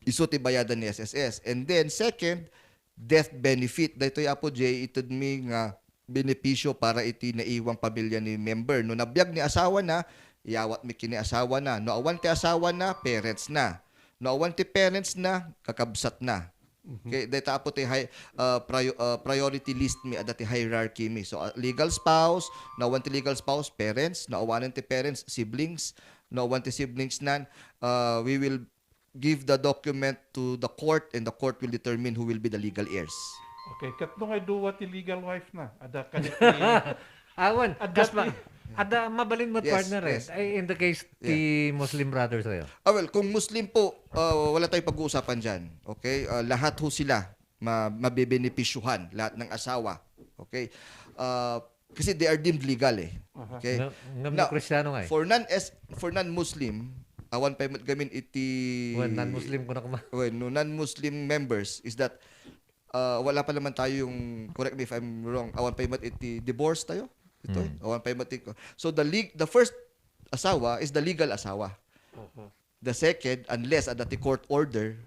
isu ti bayadan ni S S S. And then second, death benefit. Daytoy, Apo Jay, ited mi nga benepisyo para iti naiwang pamilya ni member. No nabiag ni asawa na, iyawat mi kini asawa na. No awan ti asawa na, parents na. No awan ti parents na, kakabsat na. Okay, dayta, Apo, ti high, uh, prior- uh, priority list mi, adda ti hierarchy mi. So, uh, legal spouse, no awan ti legal spouse, parents, no awanen ti parents, siblings, no awan ti siblings nan, uh, we will give the document to the court and the court will determine who will be the legal heirs. Okay, katlo nga duwa ti legal wife na. Ada ka ni Awan, Adda kas pa, ti- ada mabalin mo Yes, partner eh. Yes. Ay, in the case ti Muslim brother sa'yo. Ah, well, kung Muslim po, ah, wala tayong pag-uusapan dyan. Okay? Ah, lahat ho sila ma- mabebenepisyuhan, lahat ng asawa. Okay? Ah, kasi they are deemed legal eh. Okay? Nga, nga Now, Kristiyano nga eh. For non as for non-Muslim, awan pay met gamin iti Well, non-Muslim ko na kuma. Well, no, non-Muslim members is that uh, wala pa naman tayong, correct me if I'm wrong, awan pay met iti divorce tayo. Ito, Mm. awan pay met iti- So the leg- the first asawa is the legal asawa. The second, unless adda ti court order,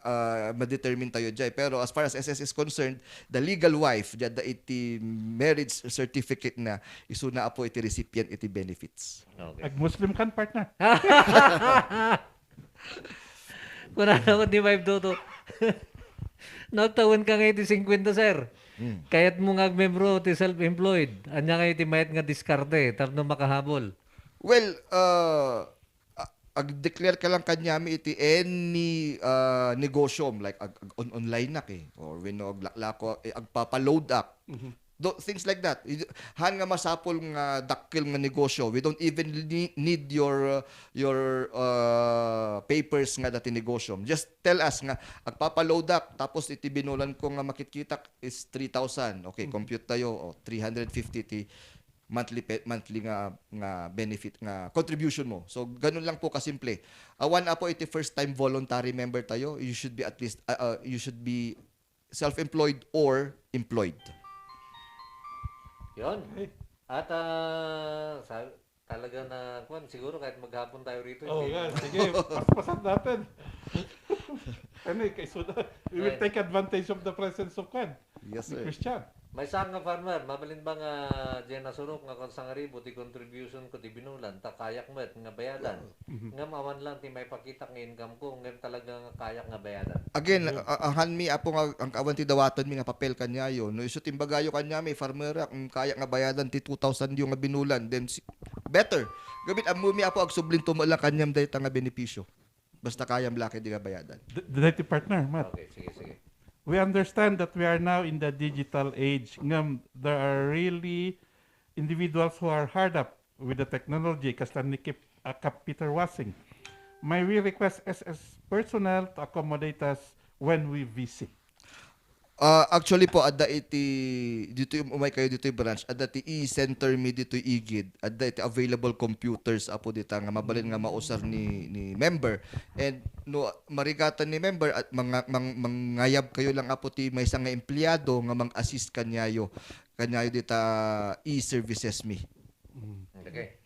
uh, ma-determine tayo jay. Pero as far as S S is concerned, the legal wife, jay adda iti marriage certificate na, isuna, Apo, iti recipient iti benefits. Okay. Ag-Muslim kan, partner. Kuna na di five two two. Nagtawen ka nga iti fifty, sir. Mm. Kayat mo nga agmembro ti self-employed. Anya nga iti mayat nga diskarte tapno makahabol. Well, uh, a- ag-declare ka lang kanyami iti any uh, negosyo, like ag, ag on online na ki, or wenno aglaklako, eh, agpapaload ak. Do, things like that. Haan nga masapul nga dakkel nga negosyo. We don't even need, need your uh, your uh, papers nga dati negosyo. Just tell us nga agpapaload ak, tapos iti binulan ko nga makitkitak is three thousand. Okay, compute tayo. O, three hundred fifty ti monthly pe- monthly nga nga benefit nga contribution mo. So ganun lang po kasimple. Awan, Apo, iti first time voluntary member tayo, you should be at least uh, uh, you should be self-employed or employed. Yon. At ah, sa, talaga na, kwan, siguro kahit maghapon tayo rito. Oh, hindi yan. naman- Sige, paspasan natin. Ano eh, kay Sudan, we will Right. take advantage of the presence of Kwan. Yes, Ni sir. Christian. May saan nga farmer, mabalin ba nga dyan nasurok nga kung sangaribo ti contribution ko ti binulan, ta kayak met nga bayadan. Ngam awan lang ti may pakitak nga income ko, ngam talaga nga kayak nga bayadan. Again, a- a- ahan mi, Apo, nga ang awan ti dawaton mi nga papel kanyayo. No isu timbagayo kanyami, farmer ak, mm, kayak nga bayadan ti two thousand yo nga binulan, then si- better. Gabit ammo mi, Apo, agsublinto mo lang kanyam dayta nga benepisyo. Basta kayam laki di nga bayadan. D- Dati partner, Matt. Okay, sige, sige. We understand that we are now in the digital age. Ngam, there are really individuals who are hard up with the technology, kasla ni Kip, uh, Kap Peter Wasing. May we request S S personnel to accommodate us when we visit? Ah, actually po, adda iti, ditoy, umay kayo ditoy branch, adda ti e-center mi ditoy Igid, adda iti available computers, apo, dita nga mabalin nga mausar ni, ni member. And no marigatan ni member, at mga, mang-, mangayab kayo lang, apo, ti maysa nga empleyado nga mang-assist kanyayo, kanyayo dita e-services mi. Okay.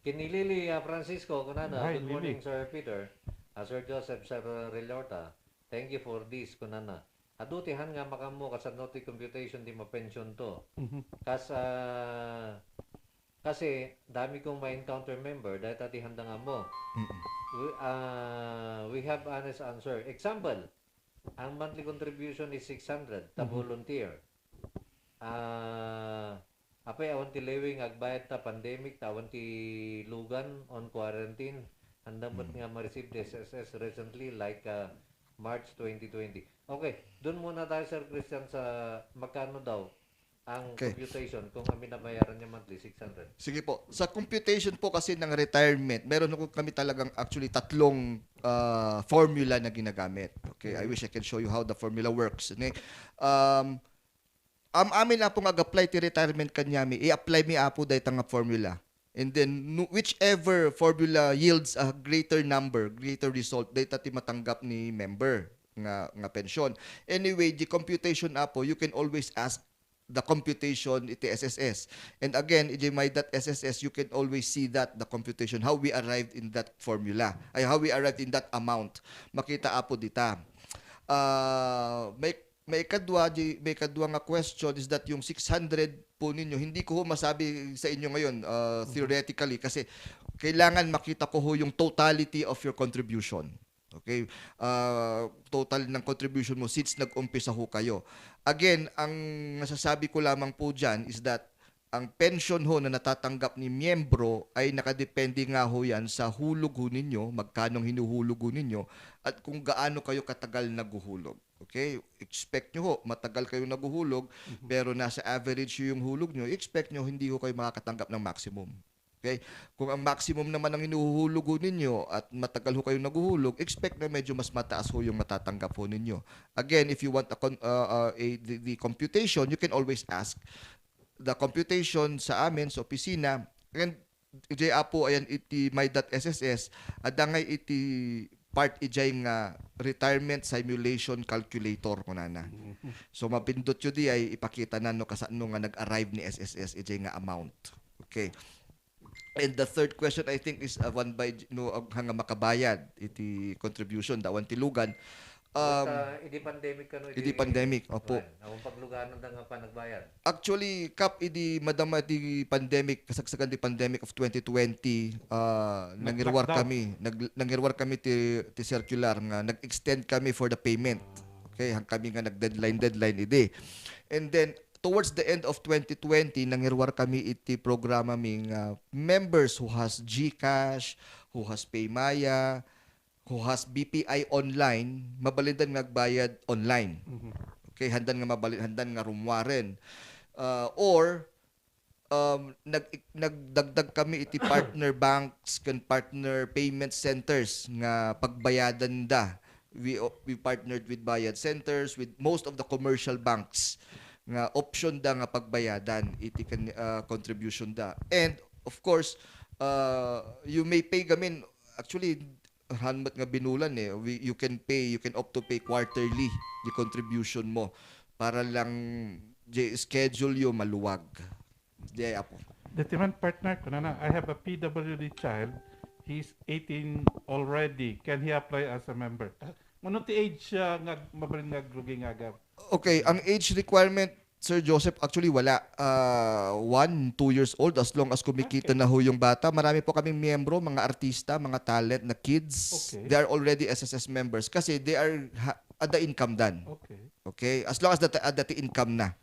Kinilili, ah, Francisco, kunana, Hi, "Good Lily. morning, Sir Peter. Ah, Sir Joseph, Sir Relorta, thank you for this," kunana. Adu ti han nga makammo kasano ti computation ti mapension to. Mhm. Kas, ah, kasi dami kong ma-encounter member, dahil ti handa nga mo. Mm-mm. We, ah, we have honest answer. Example, ang monthly contribution is six hundred, ta Mhm. volunteer. Ah, apay awan ti lewing agbayad ta pandemic, ta awan ti lugan on quarantine. Handa met Mm. nga ma-receive the S S S recently, like, ah, March twenty twenty. Okay, doon muna tayo, Sir Christian, sa magkano daw ang Okay. computation kung ang binabayaran niya monthly, six hundred. Sige po. Sa computation po kasi ng retirement, meron po kami talagang actually tatlong ah, formula na ginagamit. Okay, I wish I can show you how the formula works. Ne? Um, am amin na pong ag-apply ti retirement kanyami, i-apply mi apo dayta nga formula. And then no, whichever formula yields a greater number, greater result, dayta ti matanggap ni member nga nga pensyon. Anyway, the computation apo, you can always ask the computation iti S S S. And again, iti my dot S S S, you can always see that, the computation, how we arrived in that formula, ay, how we arrived in that amount. Makita apo dita. Ah, may may kadwa, di, may kadwa nga question is that yung six hundred po ninyo, hindi ko ho masabi sa inyo ngayon, ah, theoretically, kasi kailangan makita ko ho yung totality of your contribution. Okay? Ah, total ng contribution mo since nag-umpisa ho kayo. Again, ang masasabi ko lamang po dyan is that ang pension ho na natatanggap ni miyembro ay nakadepende nga ho yan sa hulog ho ninyo, magkanong hinuhulog ho ninyo, at kung gaano kayo katagal naghuhulog. Okay? Expect nyo ho, matagal kayo naghuhulog, pero nasa average ho yung hulog nyo, expect nyo hindi ho kayo makakatanggap ng maximum. Okay? Kung ang maximum naman ang hinuhulog ho ninyo at matagal ho kayong naghuhulog, expect na medyo mas mataas ho yung matatanggap ho ninyo. Again, if you want a con- uh, uh, a, the, the computation, you can always ask the computation sa amin sa opisina. And J apo, ayan iti my dot S S S, adda ngay iti part ijay nga retirement simulation calculator kunana. So mapindot yo di ay ipakita na no kasano nga nag-arrive ni S S S ijay nga amount. Okay. And the third question, I think, is uh, one by J- no ag- nga makabayad iti contribution da awan ti lugan. Um, Basta idi pandemic kano, idi pandemic, opo. Kuwan, ang pagluganan da nga panagbayad. Actually, Kap, idi madama ti pandemic, kasagsagan ti pandemic of twenty twenty, ah, nangirwar Nag-lockdown. kami, nag, nangirwar kami ti, ti circular nga nag-extend kami for the payment. Okay, han kami nga nag-deadline, deadline idi. And then, towards the end of twenty twenty, nangirwar kami iti programa mi nga members who has GCash, who has PayMaya, who has B P I online, mabalindan nga agbayad online. Mhm. Okay, handan nga mabalin, handan nga rumwaren. Uh, or um, nag nagdagdag kami iti partner banks ken partner payment centers nga pagbayadan da. We o- we partnered with Bayad Centers, with most of the commercial banks nga option da nga pagbayadan iti kan uh, contribution da. And of course, uh, you may pay gamin, actually, han met nga binulan eh. We, you can pay, you can opt to pay quarterly the contribution mo para lang di schedule yo maluwag. Di apo. Dati man, partner, kunana, "I have a P W D child. He's eighteen already. Can he apply as a member?" Ah, ano ti age siya nga mabalin nga agrugi nga agab? Okay, ang age requirement, Sir Joseph, actually wala. Ah, one, two years old, as long as kumikita Okay. na ho yung bata. Marami po kaming miyembro, mga artista, mga talent na kids. Okay. They are already S S S members kasi they are ha- at the income dan. Okay. Okay? As long as that, at that income na.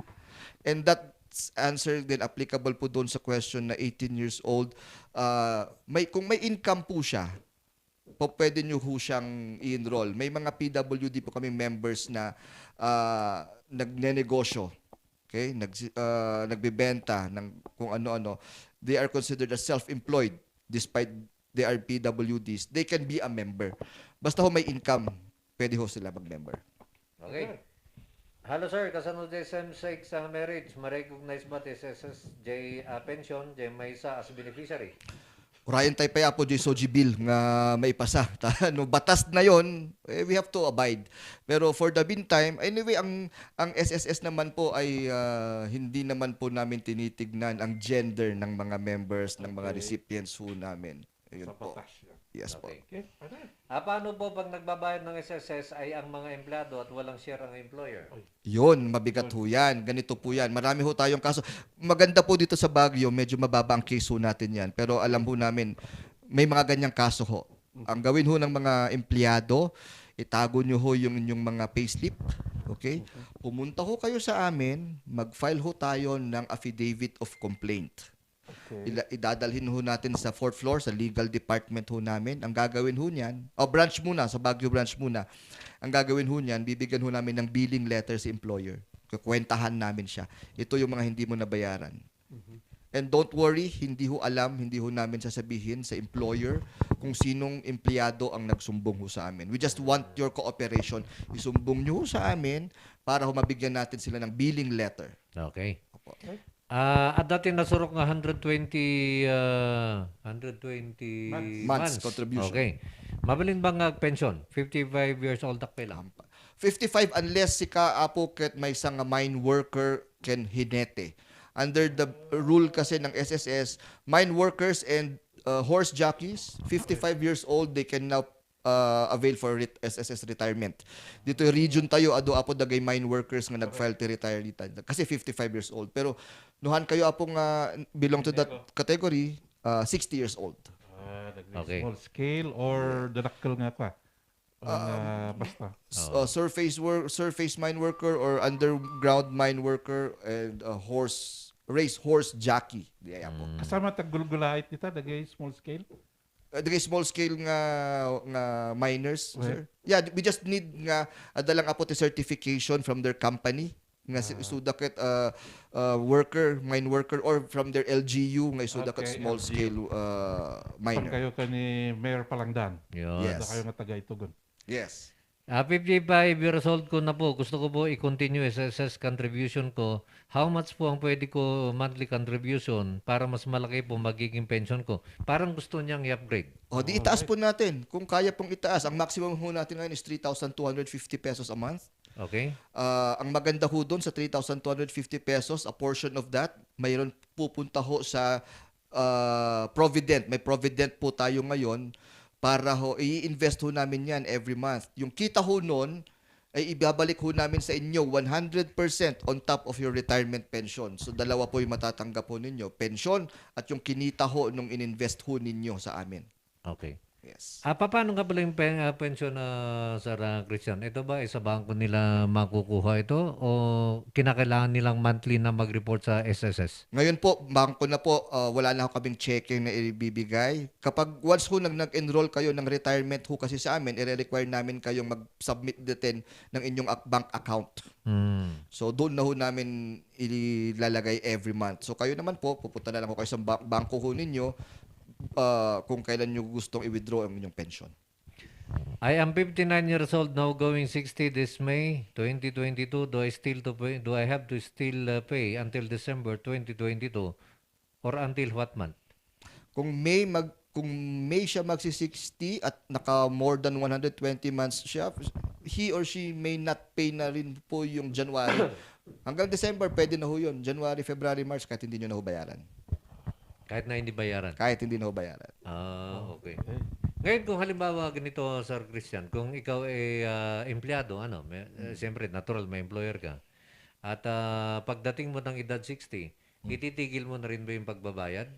And that answer din applicable po doon sa question na eighteen years old. Ah, may, kung may income po siya, po pwede nyo ho siyang i-enroll. May mga P W D po kami members na ah, nagnenegosyo. Okay? Nag, ah, nagbebenta ng kung ano-ano. They are considered as self-employed despite they are P W Ds. They can be a member. Basta ho may income, pwede ho sila mag-member. Okay. Hello, sir. Kasano diay same-sex nga marriage? Ma-recognize ba ti S S S diay, ah, pension diay maysa as beneficiary? Urayen tayo pa, Apo, diay SOGIE bill nga maipasa. Ta, no, batas na yon, eh, we have to abide. Pero for the meantime, anyway, ang, ang S S S naman po ay, ah, hindi naman po namin tinitignan ang gender ng mga members, ng mga Okay. recipients ho namin. Ayun Sa po. batas yan. Yes po. Okay. Okay? Ano yan? Ah, paano po pag nagbabay ng S S S ay ang mga empleyado at walang share ang employer? Oy. Yun, mabigat ho yan. Ganito po yan. Marami ho tayong kaso. Maganda po dito sa Baguio, medyo mababa ang case ho natin yan. Pero alam ho namin, may mga ganyang kaso ho. Ang gawin ho ng mga empleyado, itago nyo ho yung inyong mga payslip. Okay? Pumunta ho kayo sa amin, mag-file ho tayo ng affidavit of complaint. Okay. Ila- idadalhin ho natin sa fourth floor, sa legal department ho namin. Ang gagawin ho niyan, o branch muna, sa Baguio branch muna. Ang gagawin ho niyan, bibigyan ho namin ng billing letter si employer. Kukwentahan namin siya. Ito yung mga hindi mo nabayaran. And don't worry, hindi ho alam, hindi ho namin sasabihin sa employer kung sinong empleyado ang nagsumbong ho sa amin. We just want your cooperation. Isumbong nyo ho sa amin para ho mabigyan natin sila ng billing letter. Okay. Opo. Ah, at dati nasurok nga hundred twenty, ah, hundred twenty Months. Months contribution. Okay. Mabalin ba nga pension? Fifty-five years old ak pa lang. Fifty-five, unless sika, Apo, ket maysa nga mine worker ken hinete. Under the rule kasi ng S S S, mine workers and uh, horse jockeys, fifty-five years old, they can now uh, avail for ret- S S S retirement. Dito yung region tayo, adu, Apo, dagay mine workers nga nag-file ti retirement. Kasi fifty-five years old. Pero nuhan kayo, Apo, nga belong to that category, uh, sixty years old. Ah, dagiti Okay. small scale or dakkel nga kwa? Ang, ah, basta. S- Oo. uh, surface work, surface mine worker or underground mine worker and uh, horse race horse jockey. Di ay, Apo. Kasama taggulgulait dita, dagay small scale? Uh, dagay small scale nga nga miners, Right. sir. Yeah, we just need nga adda lang, Apo, ti certification from their company nga si suda ket uh, uh, worker, mine worker, or from their L G U nga isuda ket Okay, small L G U. Scale uh, Pang miner. Kayo ka ni Mayor Palangdan. Yun. Yes. Ada kayo nga taga ito gun. Yes. Ah, fifty-five years old ko na po. Gusto ko po i-continue S S S contribution ko. How much po ang pwede ko monthly contribution para mas malaki po magiging pension ko? Parang gusto niyang i-upgrade. O, di itaas po natin. Kung kaya pong itaas, ang maximum ho natin ngayon is three thousand two hundred fifty pesos a month. Okay? Ah, ang maganda ho doon sa three thousand two hundred fifty pesos, a portion of that, mayroon pupunta ho sa ah, Provident. May Provident po tayo ngayon para ho, i-invest ho namin yan every month. Yung kita ho noon, ay ibabalik ho namin sa inyo one hundred percent on top of your retirement pension. So, dalawa po yung matatanggap ho ninyo. Pension at yung kinita ho nung ininvest ho ninyo sa amin. Okay. Yes. Ah, paano nga pala yung pen, ah, pension, ah, Sir, ah, Christian? Ito ba, sa bangko nila makukuha ito? O kinakailangan nilang monthly na mag-report sa S S S? Ngayon po, bangko na po, ah, wala na ho kaming checking na ibibigay. Kapag once ho nag, nag-enroll kayo ng retirement ho kasi sa amin, ire-require namin kayong mag-submit deten ng inyong ak- bank account. Hmm. So, doon na ho namin ilalagay every month. So, kayo naman po, pupunta na lang ho kayo sa ba- bangko ho ninyo ah, kung kailan nyo gustong i-withdraw ang inyong pension. I am fifty-nine years old now, going sixty this May twenty twenty-two. Do I still to pay? Do I have to still uh, pay until December twenty twenty-two or until what month? Kung May mag kung May siya magsi sixty at naka more than one hundred twenty months siya, he or she may not pay na rin po yung January. Hanggang December, pwede na ho yun. January, February, March, kahit hindi nyo na ho bayaran. Kahit na hindi bayaran. Kahit hindi na ho bayaran. Ah, okay. Ngayon, kung halimbawa ganito, Sir Christian, kung ikaw ay ah, empleyado, ano, may, eh, siyempre, natural, may employer ka. At ah, pagdating mo ng edad sixty, ititigil mo na rin ba yung pagbabayad?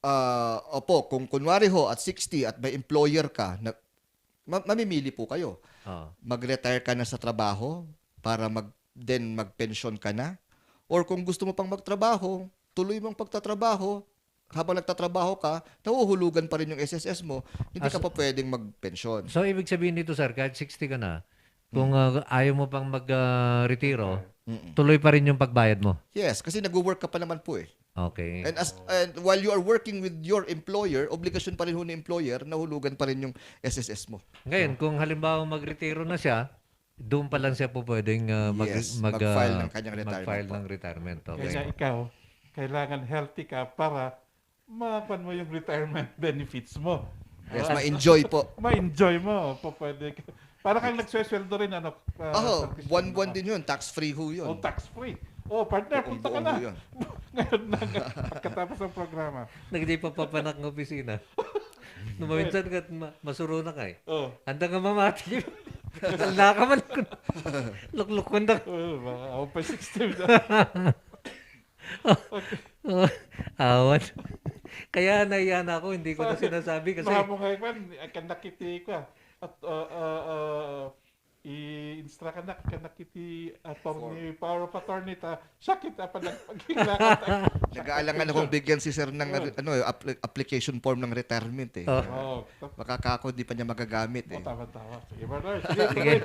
Ah, opo, kung kunwari ho at sixty at may employer ka, na, ma- mamimili po kayo. Ah. Mag-retire ka na sa trabaho para mag then magpensyon ka na. Or kung gusto mo pang magtrabaho, tuloy mong pagtatrabaho, habang nagtatrabaho ka, nahuhulugan pa rin yung S S S mo, hindi ka As- pa pwedeng magpensyon. So, ibig sabihin nito, sir, kahit sixty ka na, kung ah, ayaw mo pang mag-retiro, Mm-mm. tuloy pa rin yung pagbayad mo? Yes, kasi nag-work ka pa naman po eh. Okay. And as and while you are working with your employer, obligasyon pa rin ho ng employer na hulugan pa rin yung S S S mo. Ngayon, kung halimbawa magretiro na siya, Doon pa lang siya po pwedeng, ah, mag-, Yes, mag, mag-file ah, ng kanyang mag-file retirement po. ng retirement. Okay. Kaya ikaw, kailangan healthy ka para makuan mo yung retirement benefits mo. Yes, Ah, ma-enjoy po. Ma-enjoy mo. Pa-, pwede ka. Para kang nagswesweldo rin, ano, ah, Aho, sa Christian buwan-buwan naman. din yun. Tax-free ho yun. Oh, tax-free. Oh, partner, punta ka Buong-buong na. yun. Ngayon na, pagkatapos ng programa. Nagdi papapanak ng opisina. Numaminsan ka, ma- masuro na ka eh. Oh. Handa nga mamati. Naka man. Lukluk man da. Oh, mga ako pa sixty na. Awan. Kaya nahiya na ako, hindi ko na Sabi, sinasabi kasi Mahamong nga ikwan, akan nakiti ko. At, uh, uh, uh, i-instruct anak, akan nakiti attorney, power of attorney, ta, sakit apa nagpagkilakad. Nag-aalangan akong bigyan si sir ng Oh. ano, apli- application form ng retirement eh. Oh. Oh, tap- Baka kako di pa niya magagamit eh. Oh, tama, tama. Sige, brother. Sige, Sige. brother.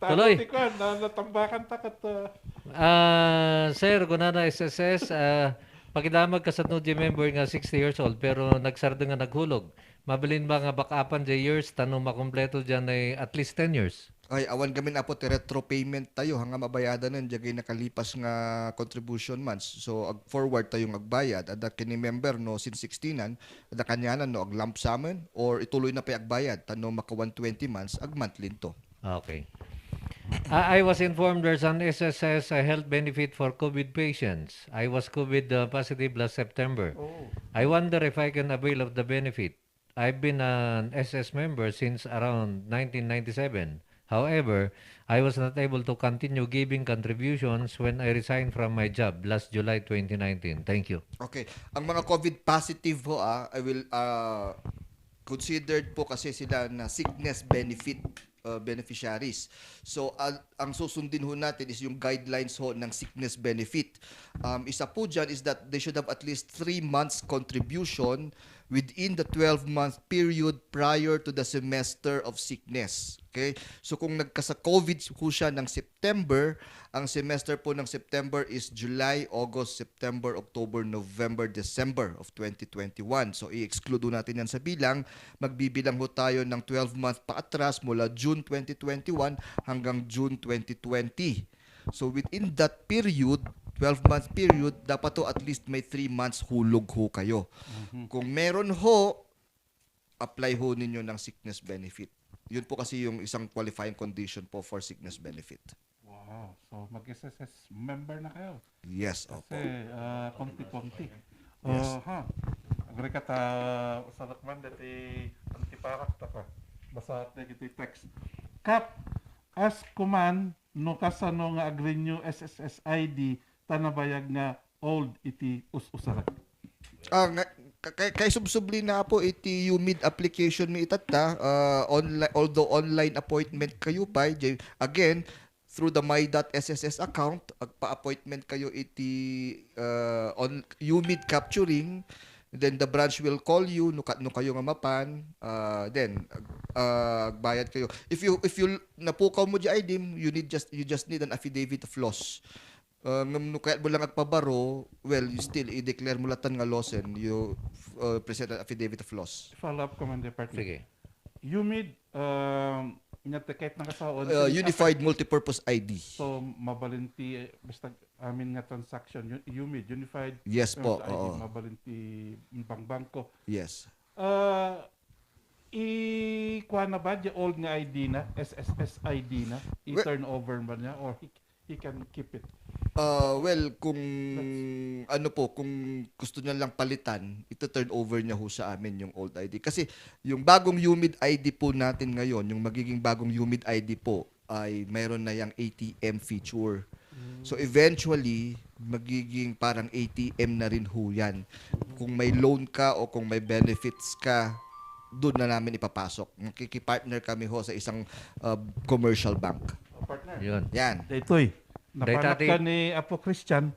Tuloy. Tama, tikwan, na, natambakan ta kat, uh, Ah, sir, kunana S S S, ah, pakidamag kasano di member nga sixty years old pero nagsardo nga naghulog. Mabalin ba nga backupan di years tano makumpleto diyan ay at least ten years? Ay, awan gamin, apo, ti retro payment tayo, hanga mabayadanen, diagay nakalipas nga contribution months. So, ag-forward tayo nga agbayad. Adda kini member, no, since sixteen-an, adda kanianan, no, ag-lump sum-en, or ituloy na pay agbayad, tano maka one twenty months, ag-monthly to. Okay. Ah, I was informed there's an S S S health benefit for COVID patients. I was COVID uh, positive last September. Oh. I wonder if I can avail of the benefit. I've been an S S member since around nineteen ninety-seven. However, I was not able to continue giving contributions when I resigned from my job last July twenty nineteen. Thank you. Okay. Ang mga COVID positive ho, ah, I will, ah, considered po kasi sila na sickness benefit uh, beneficiaries. So, al- ang susundin ho natin is yung guidelines ho ng sickness benefit. Um, isa po dyan is that they should have at least three months contribution within the twelve-month period prior to the semester of sickness. Okay? So, kung nagkasa-COVID ho siya ng September, ang semester po ng September is July, August, September, October, November, December of twenty twenty-one. So, i-exclude ho natin yan sa bilang. Magbibilang ho tayo ng twelve-month paatras mula June twenty twenty-one hanggang June twenty twenty. So, within that period, twelve-month period, dapat ho at least may three months hulog ho kayo. Mhm. Kung meron ho, apply ho ninyo ng sickness benefit. Yun po kasi yung isang qualifying condition po for sickness benefit. Wow. So, mag-S S S member na kayo. Yes, Kasi, opo. Ah, konti-konti. Yes. Oh, ha. Agree ka ta, usarak man, dati antiparak ta ka. Basta at dati text. Kap, ask ko man, no kasano nga ag-renew S S S I D, ta nabayag nga old iti us-usarak. Ah, nga, ka- kay, kay subsubli na po iti UMID application mi itatta, ah, online, although online appointment kayo pa, jay- again, through the my dot S S S account, agpa-appointment kayo iti ah, on UMID capturing, then the branch will call you no, ka- no kayo nga mapan, ah, then ag- ah, agbayad kayo. If you if you napukaw mo di I D, you need just you just need an affidavit of loss. Uh, ngem no kayat mo lang agpabaro, well, you still i-declare mo latan nga loss and you uh, present an affidavit of loss. Follow up, Commander Party. Sige. UMID, um, nga ticket na kasaon. Uh, Unified Multipurpose I D. So, mabalin ti, eh, basta amin nga transaction, U- UMID, Unified Yes po, Multi-I D, oo. Mabalin ti bang-, bangko. Yes. Uh, i kuha na ba di old nga I D na, S S S I D na? Well, I-turn over ba niya or he, he can keep it? Uh, well, kung ano po, kung gusto niya lang palitan, ito turn over niya ho sa amin yung old I D. Kasi yung bagong UMID I D po natin ngayon, yung magiging bagong UMID I D po, ay mayroon na yang A T M feature. So eventually, magiging parang A T M na rin ho yan. Kung may loan ka o kung may benefits ka, doon na namin ipapasok. Makikipartner kami ho sa isang uh, commercial bank. Oh, partner. Yun. Yan. Daytoy, napanak ka ni Apo Christian,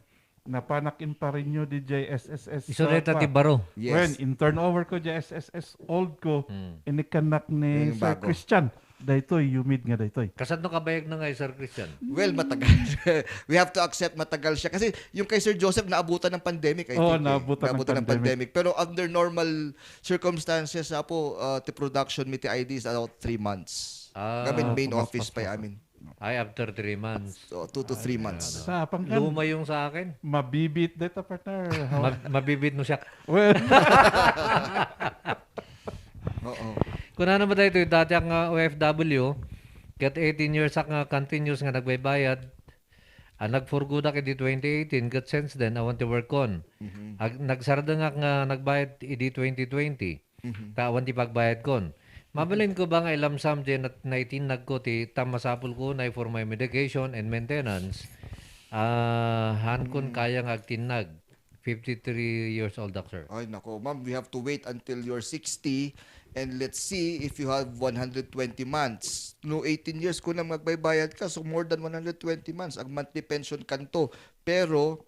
napanak in pa rin nyo di J S S S. Iso dayta ti baro. Yes. When, in turnover ko J S S S old ko, hmm. Inikanak ni Sir Christian. Daytoy, UMID nga daytoy. Kasano kabayag na nga, Sir Christian? Well, matagal. We have to accept matagal siya. Kasi yung kay Sir Joseph, naabutan ng pandemic, I Oo, think. Eh. Naabutan ng pandemic. Pero under normal circumstances, apo, uh, the production mi ti I D is about three months. Ah, Kami main office pa amin. Ay, after three months. So, two to three months. Sa apang kan, Luma yung sa akin. Mabibit dito, partner. How- Ma- mabibit no siya. Well, Oo. Kunana ba daytoy, dati ak nga O F W, ket eighteen years ak nga continuous nga nagbaybayad. Ah, nagfurgodak idi twenty eighteen, ket since then, awan ti work kon. Mhm. Ag, nagsardengak nga nagbayad idi twenty twenty. Mhm. Ta awan ti pagbayad kon. Mabalin ko ba nga ilamsam di na, naitinnag ko ti ta masapul ko na for my medication and maintenance. Ah, han kun kaya nga agtinnag. Fifty-three years old ak, sir. Ay, nako. Ma'am, we have to wait until you're sixty and let's see if you have one hundred twenty months. No, eighteen years ko na magbaybayad ka, so more than one hundred twenty months. Ang monthly pension kanto. Pero,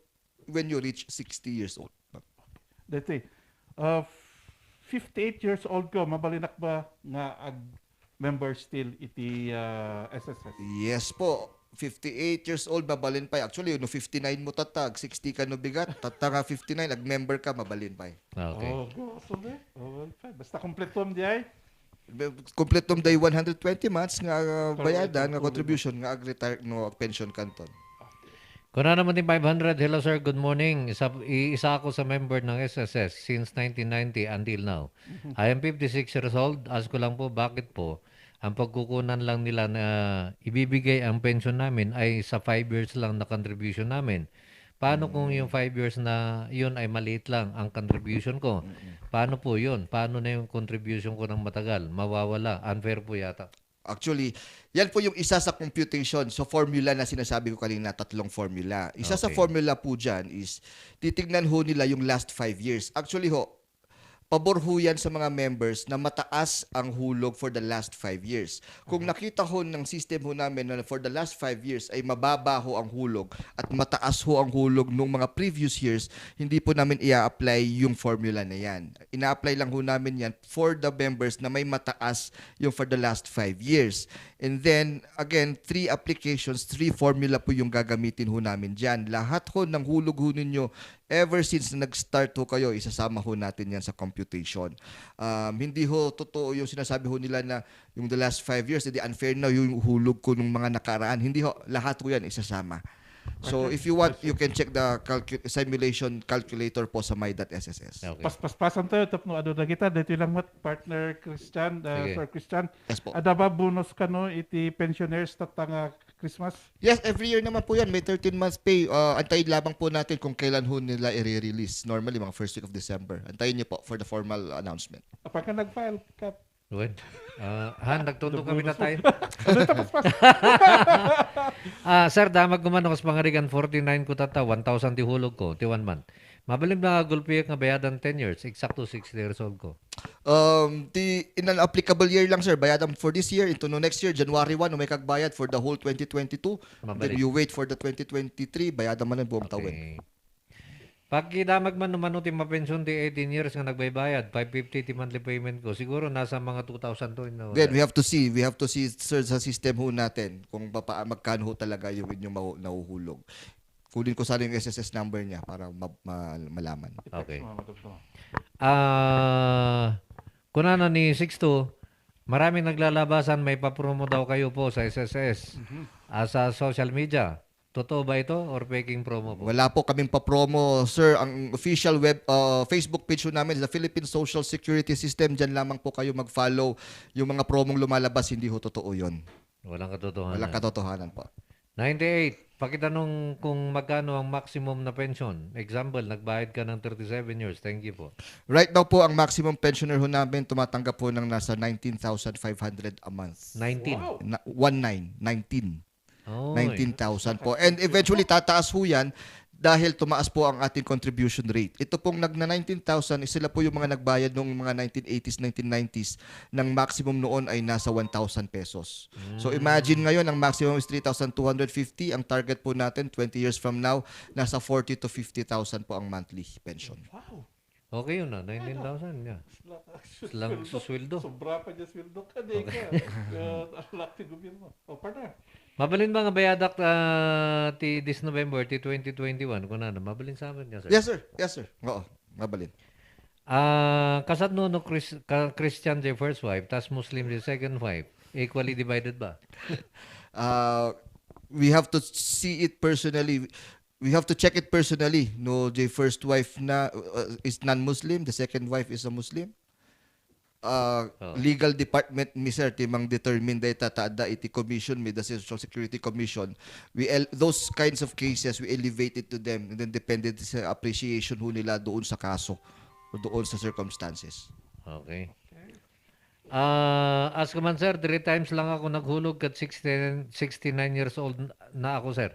when you reach sixty years old. Dati, uh, fifty-eight years old ko, mabalinak ba nga ag member still iti uh, S S S? Yes po. Fifty-eight years old, mabalin pay. Actually, no fifty-nine mo tatag, sixty ka no bigat, tatta nga fifty-nine, ag-member ka, mabalin pay. Okay. Oh, go, so there. Oh, well, fine. Basta kompletom di ay. Kompletom day one hundred twenty months nga uh, Pero bayadan, ito, nga contribution, nga ag-retire, no, ag-pension kanton. Kuna naman ti five hundred. Hello, sir. Good morning. Isa, i- isa ako sa member ng S S S since nineteen ninety until now. I am fifty-six years old. Ask ko lang po, bakit po ang pagkukunan lang nila na ibibigay ang pension namin ay sa five years lang na contribution namin? Paano kung yung five years na yun ay maliit lang ang contribution ko? Paano po yun? Paano na yung contribution ko ng matagal? Mawawala. Unfair po yata. Actually, yan po yung isa sa computation. So formula na sinasabi ko kanina, tatlong formula. Isa sa Okay. Formula po dyan is titignan ho nila yung last five years. Actually ho, pabor ho yan sa mga members na mataas ang hulog for the last five years. Kung nakita ho ng system ho namin na for the last five years ay mababa ho ang hulog at mataas ho ang hulog nung mga previous years, hindi po namin i-apply yung formula na yan. Ina-apply lang ho namin yan for the members na may mataas yung for the last five years. And then, again, three applications, three formula po yung gagamitin ho namin dyan. Lahat ho ng hulog ho ninyo, ever since na nag-start ho kayo, isasama ho natin yan sa computation. Um, hindi ho totoo yung sinasabi ho nila na yung the last five years, edi unfair na yung hulog ko nung mga nakaraan. Hindi ho, lahat ho yan isasama. So, if you want, you can check the calcu- simulation calculator po sa my dot S S S. Okay. Paspaspasan tayo, tapno ado na kita. Dito lang mat, partner Christian, uh, Sige. Sir Christian. Yes po. Ada ba bonus kano iti pensioners tatta nga Christmas? Yes, every year naman po yan. May thirteen months pay. Uh, antayin lamang po natin kung kailan ho nila i-release. Normally, mga first week of December. Antayin niyo po for the formal announcement. Apang ka nag-file ka? Well, ah, han, nagtundo kami na tayo. Ano tapos pa? Ah, sir, damag ko man, kas pangarigan, forty-nine ko tatta, one thousand ti hulog ko, ti one month. Mabalin ba nga gulpiek nga bayadan ten years, eksakto sixty years old ko. Um, the, in an applicable year lang, sir, bayadan for this year, into no next year, January one, umay kagbayad for the whole twenty twenty-two. Then Mabalik. You wait for the twenty twenty-three, bayadan man ang buong taon. Okay. Pagkidamag man umano ti mapension ti eighteen years nga nagbaybayad, five fifty ti monthly payment ko. Siguro nasa mga two thousand to. No? Then we have to see, we have to see, sir, sa system ho natin kung papa, magkano ho talaga yung inyong mahu- nahuhulog. Kunin ko sana yung S S S number niya para ma- ma- malaman. Okay. Mga matapos na. Ah, kunana ni Sixto, maraming naglalabasan, may papromo daw kayo po sa S S S. Ah, sa social media. Totoo ba ito or peking promo po? Wala po kaming papromo, sir. Ang official web uh, Facebook page ho namin is the Philippine Social Security System. Diyan lamang po kayo mag-follow. Yung mga promong lumalabas, hindi ho totoo yun. Walang katotohanan. Walang katotohanan po. Ninety-eight, pakitanong kung magkano ang maximum na pension. Example, nagbayad ka ng thirty-seven years. Thank you po. Right now po, ang maximum pensioner ho namin tumatanggap po ng nasa nineteen thousand five hundred a month. Nineteen. Wow. Na, one nine, nineteen. Oh, Nineteen thousand po. And eventually, tataas ho yan dahil tumaas po ang ating contribution rate. Ito pong nagna nineteen thousand, sila po yung mga nagbayad noong mga nineteen eighties, nineteen nineties, ng maximum noon ay nasa one thousand pesos. So imagine ngayon, ang maximum is three thousand two hundred fifty. Ang target po natin, twenty years from now, nasa forty to fifty thousand po ang monthly pension. Wow. Okay yun na, nineteen thousand niya. Lang, Lang susweldo. Sobra pa niya sweldo ka, di ka. Uh, ang laki gobyerno. O, partner. Mabalin ba nga bayadak ah, ti this November, ti twenty twenty-one? Kung ano, mabalin sa amin niya, sir. Yes, sir. Yes, sir. Oo, mabalin. Ah, kasat no, no Chris, ka, Christian the first wife, tas Muslim the second wife. Equally divided ba? Uh, we have to see it personally. We have to check it personally. No, the first wife na uh, is non-Muslim, the second wife is a Muslim. Uh, Oh. Legal department mi, sir, ti mang determine dayta ta adda iti commission mi, the Social Security Commission. We el- those kinds of cases, we elevate it to them, and then depende sa appreciation ho nila doon sa kaso o doon sa circumstances. Okay. Ah, as ko man, sir, three times lang ako naghulog kat sixty, sixty-nine years old na ako, sir.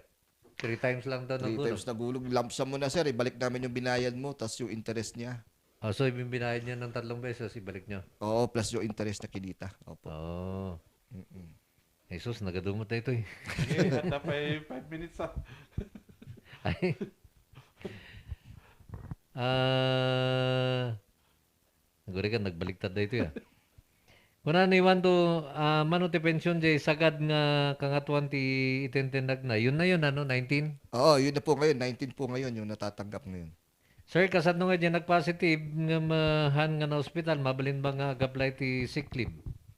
Three times lang daw Three naghulog. Times nagulog. Lump sum mo na, sir. Ibalik namin yung binayad mo, tas yung interest niya. Ah, so, yung binayad niya ng tatlong beses, ibalik niya. Oo, plus yung interest na kinita. Opo. Oh. Jesus, nagadumot na ito eh. Sige, handa pa eh, five minutes ah. Ay. Ah, naguri ka, nagbaliktad na ito ya. Kuna ni Juan to, ah, mano ti pension jay sagad nga kangatuan ti itintindagna. Yun na yun, ano, nineteen? Oo, yun na po ngayon. Nineteen po ngayon yung natatanggap ngayon. Sir, kasano nga diyan nagpositive nga mahan nga na-hospital, mabalin ba nga ag-apply ti sick leave?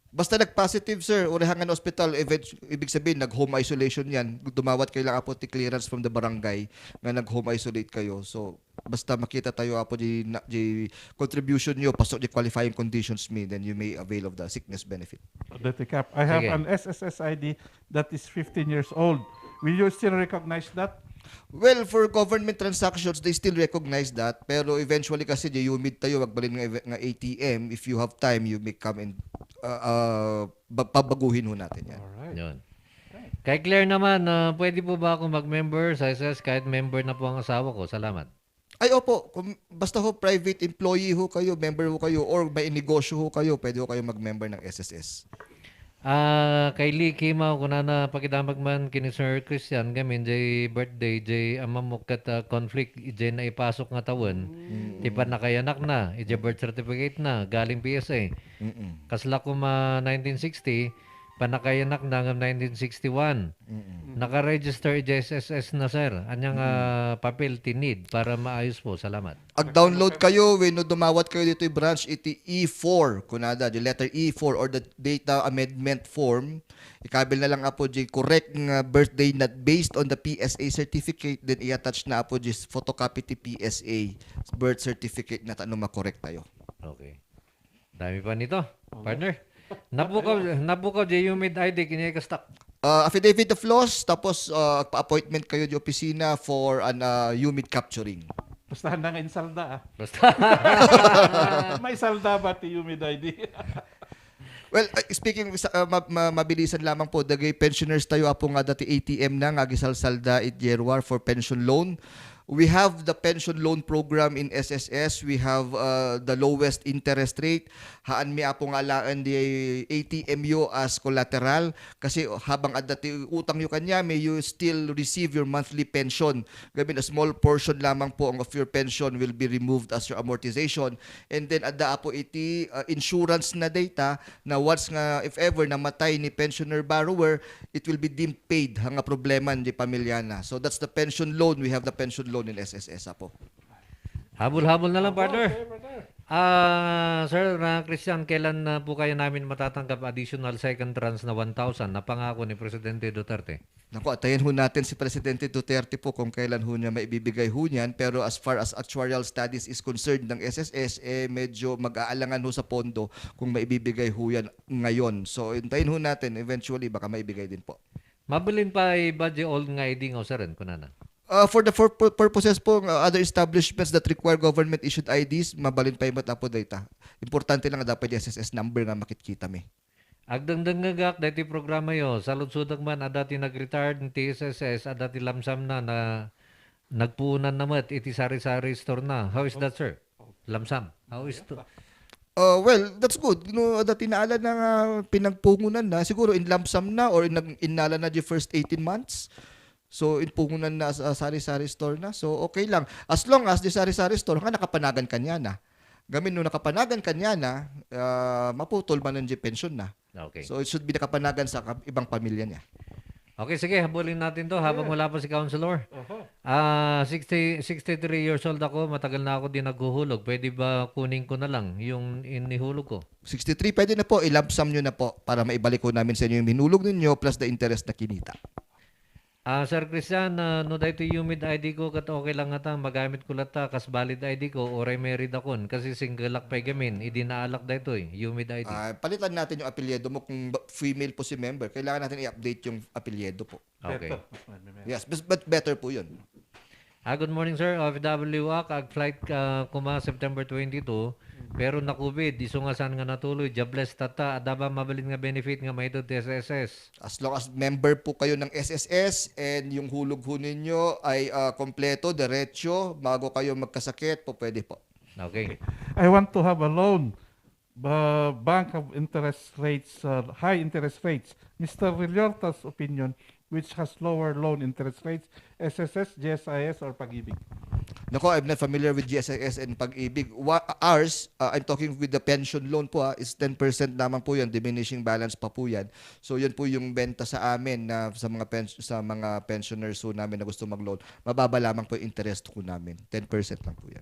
Basta nag-positive, sir, uri nga na-hospital, even, ibig sabihin, nag-home isolation yan. Dumawat kayo lang apo ti clearance from the barangay nga nag-home isolate kayo. So, basta makita tayo apo di, na, di contribution nyo, pasok di qualifying conditions mi, then you may avail of the sickness benefit. Dati Cap, I have Sige. an S S S I D that is fifteen years old. Will you still recognize that? Well, for government transactions, they still recognize that. Pero eventually kasi, di humid tayo, wag balin nga, eve- nga A T M. If you have time, you may come and uh, uh, ba- pabaguhin ho natin yan. Alright. Yun. Kay Claire naman, ah, pwede po ba ako mag-member sa S S kahit member na po ang asawa ko? Salamat. Ay, opo. Kung, basta ho, private employee ho kayo, member ho kayo, or may negosyo ho kayo, pwede ho kayo mag-member ng S S S. Ah, kay Lee Kimaw, kunana, pakidamag man kini Sir Christian, gamin, jay birthday, jay amamok kat ah, conflict, jay naipasok nga tawen. Ti panakayanak na, ijay birth certificate na, galing P S A. Mm-mm. Kasla kuma nineteen sixty, panakayanak na ngem nineteen sixty-one. Mm-mm. Naka-register ijay S S S na, sir. Anya nga papel ti need para maayos po? Salamat. Ag-download kayo wenno dumawat kayo ditoy branch iti E four, kunada, the letter E four or the data amendment form. Ikabil na lang apo di correct nga birthday na based on the P S A certificate, then i-attach na apo di photocopy ti P S A birth certificate na tano makorek tayo. Okay. Dami pa nito, partner. Napukaw, napukaw di humid I D, kini kastak. Ah, affidavit of loss, tapos ah, pa-appointment kayo di opisina for an ah, humid capturing. Basta na nga insalda ah. Basta. May salda ba ti humid I D? Well, uh, speaking, sa- uh, ma- ma- mabilisan lamang po, dagay pensioners tayo apo nga dati A T M na nga gisalsalda it January for pension loan. We have the pension loan program in S S S. We have uh, the lowest interest rate. Haan mi apo nga alaen di A T M yo as collateral. Kasi habang adda ti utang yo kanya, may you still receive your monthly pension. Gamin, a small portion lamang po of your pension will be removed as your amortization. And then adda apo iti uh, insurance na data na once nga, if ever, namatay ni pensioner borrower, it will be deemed paid ha nga problema di pamilya na. So that's the pension loan. We have the pension loan in S S S apo. Habol-habol na lang, partner. Ah, Sir ah, Christian, kailan na po kaya namin matatanggap additional second tranche na one thousand na pangako ni Presidente Duterte? Naku, atayan ho natin si Presidente Duterte po kung kailan ho niya maibibigay ho niyan. Pero as far as actuarial studies is concerned ng S S S, eh medyo mag-aalangan ho sa pondo kung maibibigay ho yan ngayon. So, hintayin ho natin, eventually, baka maibigay din po. Mabalin pa ibadya old nga I D nga usaren, kunana. Uh, for the for, for purposes po ng uh, other establishments that require government-issued I Ds, mabalin pa yung matapo data. Importante lang dapat yung S S S number nga makitkita mi. Agdengdengngegak daytoy programayo, saludsodak man a dati nag-retired ti S S S a dati lamsam na, na nagpuonan na met iti sari-sari store na. How is that, sir? Lamsam. How is to? Uh, well, that's good. No, dati naala na nga pinagpungunan na, siguro in lump sum na or in, innala na the first eighteen months. So, in pungunan na sa sari-sari store na. So, okay lang. As long as the sari-sari store nga nakapanagan kanya na. Gamin no nakapanagan kanya na, uh, maputol man ang pension na. Okay. So, it should be nakapanagan sa ibang pamilya niya. Okay, sige, habulin natin to habang wala pa si Councilor. Oho. Ah, sixty, sixty-three years old ako, matagal na ako di naghuhulog. Pwede ba kunin ko na lang yung inihulog ko? Sixty-three, pwede na po, i-lump sum nyo na po para maibalik ko namin sa inyo yung hinulog ninyo plus the interest na kinita. Ah, Sir Christian, ah, no daytoy UMID I D ko, ket okay lang ngata, magamit ko latta kas valid I D ko, uray married akon, kasi single ak pay gamin, idi naalak daytoy, UMID I D. Ah, palitan natin yung apelyido mo kung ba- female po si member. Kailangan natin i-update yung apelyido po. Okay. Better. Mas may- may- Yes, but, but better po yun. Ah, good morning, sir. O F W ak, ag-flight ka kuma September twenty-two, pero na-COVID, isu nga saan nga natuloy, jobless tata, adda ba mabalin nga benefit nga maited ti S S S? As long as member po kayo ng S S S and yung hulog ho ninyo ay ah, kompleto, diretso, bago kayo magkasakit, po pwede po. Okay. I want to have a loan. The bank have interest rates, uh, high interest rates. Mister Rilorta's opinion, which has lower loan interest rates, S S S, G S I S, or Pag-ibig? Nako, I'm not familiar with G S I S and Pag-ibig. Wa- ours, uh, I'm talking with the pension loan po, ah, is ten percent lamang po yan, diminishing balance pa po yan. So yun po yung benta sa amin na sa mga pens- sa mga pensioners po namin na gusto mag-loan, mababa lamang po yung interest po namin. Ten percent lang po yan.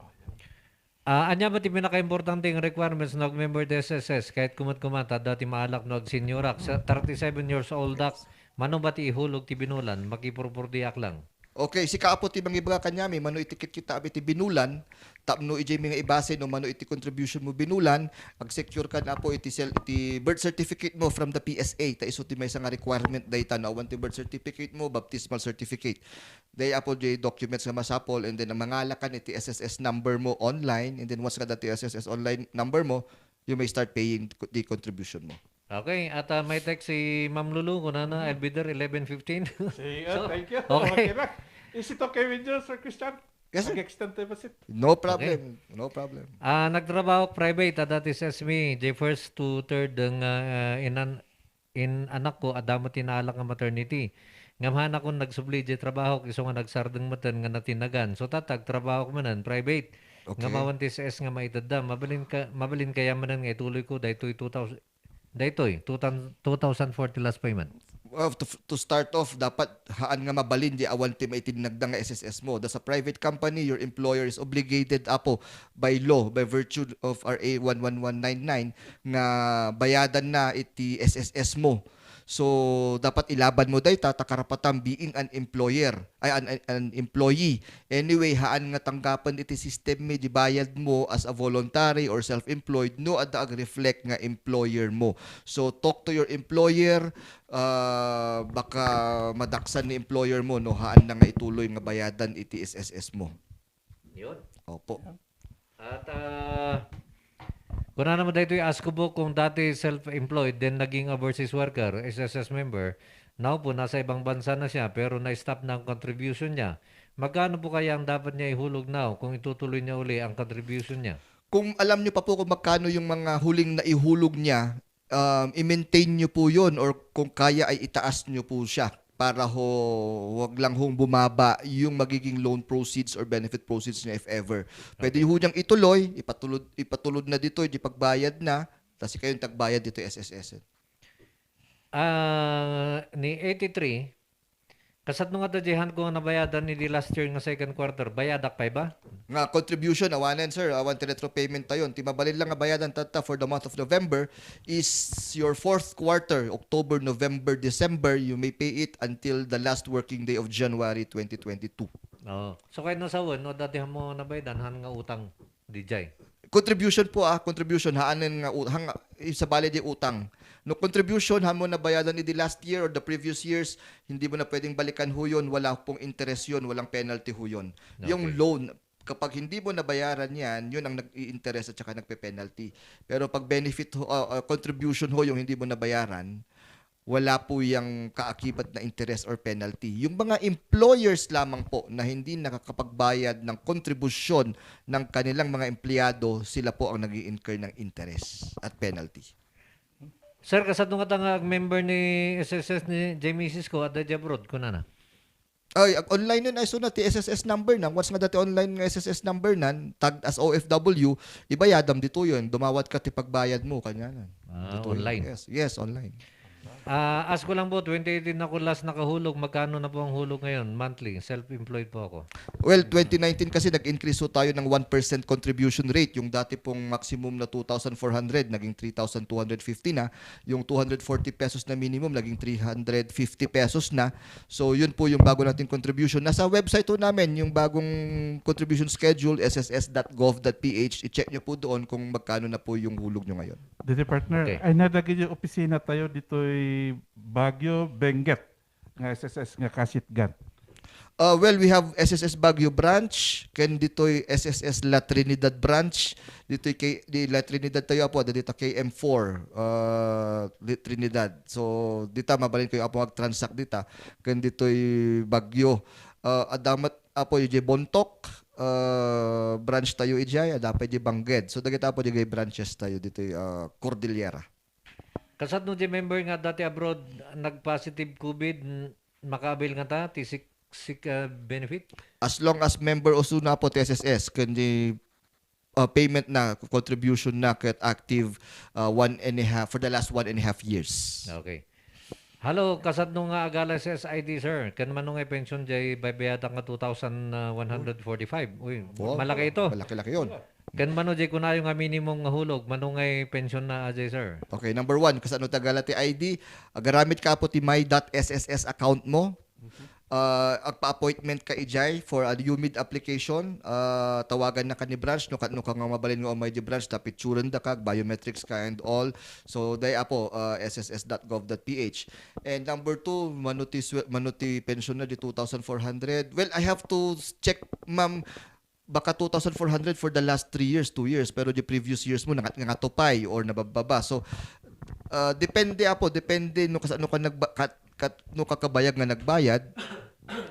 Ah, anya ba ti pinakaimportante nga requirements no agmember ti S S S? Kahit kumat-kumat, adda ti maalak no agseniorak. Sa thirty-seven years old ak, mano ba ti ihulog ti binulan? Makipurpurdiak lang. Okay, sika apo ti mangibaga kaniami, mano iti kitkitaam iti binulan, tapno idiay mi nga ibase no mano iti contribution mo binulan, ag-secure ka na po iti, sel- iti birth certificate mo from the P S A, ta isu ti maysa nga requirement dayta no awan ti birth certificate mo, baptismal certificate. Day apo di documents nga masapol, and then ang mangalakan iti S S S number mo online, and then once nga dati S S S online number mo, you may start paying the contribution mo. Okay, at ah, may text si Ma'am Lulu, kunana, I'll be there eleven fifteen. Sige, So, thank you. okay. Na. Is it okay with you, Sir Christian? Yes, sir. Mag-extend tayo ba, sir? No problem. No problem. Ah, nagtrabaho ak private, adda ti S S me, J first to third nga ah, inan in anak ko, adda met ti naalak nga maternity. Ngem haanakon nagsubli di trabaho, isu nga nagsardeng metten nga natinagan. So, tatag, trabaho ko manen, private. Okay. Nga mawan ti S S nga maitedda. Mabalin ka, mabalin kaya manen nga ituloy ko, daytoy two thousand, daytoy, two thousand, two thousand forty last payment. Well, to, to start off, dapat haan nga mabalin di awan ti maitinagda nga S S S mo. That's a private company, your employer is obligated, apo, by law, by virtue of R A one one one nine nine, nga bayadan na iti S S S mo. So, dapat ilaban mo dayta ta karapatan being an employer, ay, an, an, an employee. Anyway, haan nga tanggapan iti system mi di bayad mo as a voluntary or self-employed no adda ag-reflect nga employer mo. So, talk to your employer, ah, baka madaksan ni employer mo no haan na nga ituloy nga bayadan iti S S S mo. Yun. Opo. At ah, kunana met daytoy, ask ko po kung dati self-employed, then naging overseas worker, S S S member. Now po, nasa ibang bansa na siya, pero na-stop na ang contribution niya. Magkano po kaya ang dapat niya ihulog now kung itutuloy niya uli ang contribution niya? Kung alam nyo pa po kung magkano yung mga huling naihulog niya, um, i-maintain nyo po yun, or kung kaya ay itaas nyo po siya para ho, wag lang hong bumaba yung magiging loan proceeds or benefit proceeds niya if ever. Pwede ho niyang ituloy, ipatulod, ipatulod na dito, di pagbayad na, tapos kayo yung tagbayad dito S S S. Ah, ni eighty-three, kasat no nga ta dihan ko nga nabayadan ni di last year nga second quarter, bayadak pay ba? Nga contribution, awanen, sir, awan ti retro payment tayon. Ti mabalin lang nga bayadan tatta for the month of November is your fourth quarter, October, November, December. You may pay it until the last working day of January twenty twenty-two. Oo. So, kahit nasawan, no, dati mo nabayadan, han nga utang, D J. Contribution po, ah, contribution, haanen nga ut-, hang, sa bali di utang. No contribution, han mo nabayadan idi last year or the previous years, hindi mo na pwedeng balikan ho yun, wala pong interest yun, walang penalty ho yun. Yung Okay. Loan, kapag hindi mo nabayaran yan, yun ang nag-i-interest at saka nagpe-penalty. Pero pag benefit ho, ah, ah, contribution ho yung hindi mo nabayaran, wala po yung kaakibat na interest or penalty. Yung mga employers lamang po na hindi nakakapagbayad ng kontribusyon ng kanilang mga empleyado, sila po ang nag incur ng interest at penalty. Sir, kasat no nga ta nga member ni S S S ni J Missus ko, adda di abroad, kunana. Ay, ag online yun, ay, so na, ti S S S number na. Once nga dati online nga S S S number nan, tag as O F W, ibayadam dito yun. Dumawat ka ti pagbayad mo, kanya na. Ah, Dito yun. Online. Yes, yes, online. Ah, ask ko lang po, twenty eighteen ako last nakahulog, magkano na po ang hulog ngayon, monthly? Self-employed po ako. Well, twenty nineteen kasi nag-increase ho tayo ng one percent contribution rate. Yung dati pong maximum na two thousand four hundred, naging three thousand two hundred fifty na. Yung two hundred forty pesos na minimum, naging three hundred fifty pesos na. So, yun po yung bago nating contribution. Nasa website ho namin yung bagong contribution schedule, S S S dot gov dot P H. I-check nyo po doon kung magkano na po yung hulog nyo ngayon. Dito, partner, Okay. ay nadagi yung opisina tayo dito'y Baguio, Benguet, nga S S S nga kasitgan. Uh, well, we have S S S Baguio branch, ken ditoy S S S La Trinidad branch, ditoy kay di La Trinidad tayo apo, ada dita K M four, uh, La Trinidad. So, dita mabalin kayo apo mag-transact dita, ken ditoy Baguio. Uh, adamat apo yung Bontoc, uh, branch tayo ijay, ada pa yung Benguet. So, dagita apo yung branches tayo ditoy uh, Cordillera. Kasano di member nga dati abroad, nag-positive COVID, n- maka-avail nga ta, ti sick, sick ah, benefit? As long as member usuna po ti S S S, kundi uh, payment na, contribution na, ket active uh, one and a half, for the last one and a half years. Okay. Hello, kasano nga agala sa S I D, sir? Kan mano nga pension jay baybayada nga two thousand one hundred forty-five? Uy, Wow, malaki ito. Malaki-laki yun. Kan mano jay kunayo nga minimum nga hulog, mano nga pension na ajay, sir? Okay, number one, kasano tagala ti I D? Agaramit ka po ti my dot S S S account mo. Uh, agpa-appointment ka ijay for a humid application. Uh, tawagan na ka ni branch no, ka- no ka nga mabalin nga umay di branch, tapicturan da ka, biometrics ka and all. So, day apo, uh, S S S dot gov dot P H. And number two, mano ti, swe- mano ti pension na di two thousand four hundred. Well, I have to check, ma'am, baka two thousand four hundred for the last three years, two years, pero the previous years mo nangat nga tupay or nabababa. So, uh, depende apo, depende no kasano ka nagba, kat, kat, no kakabayag nga nagbayad,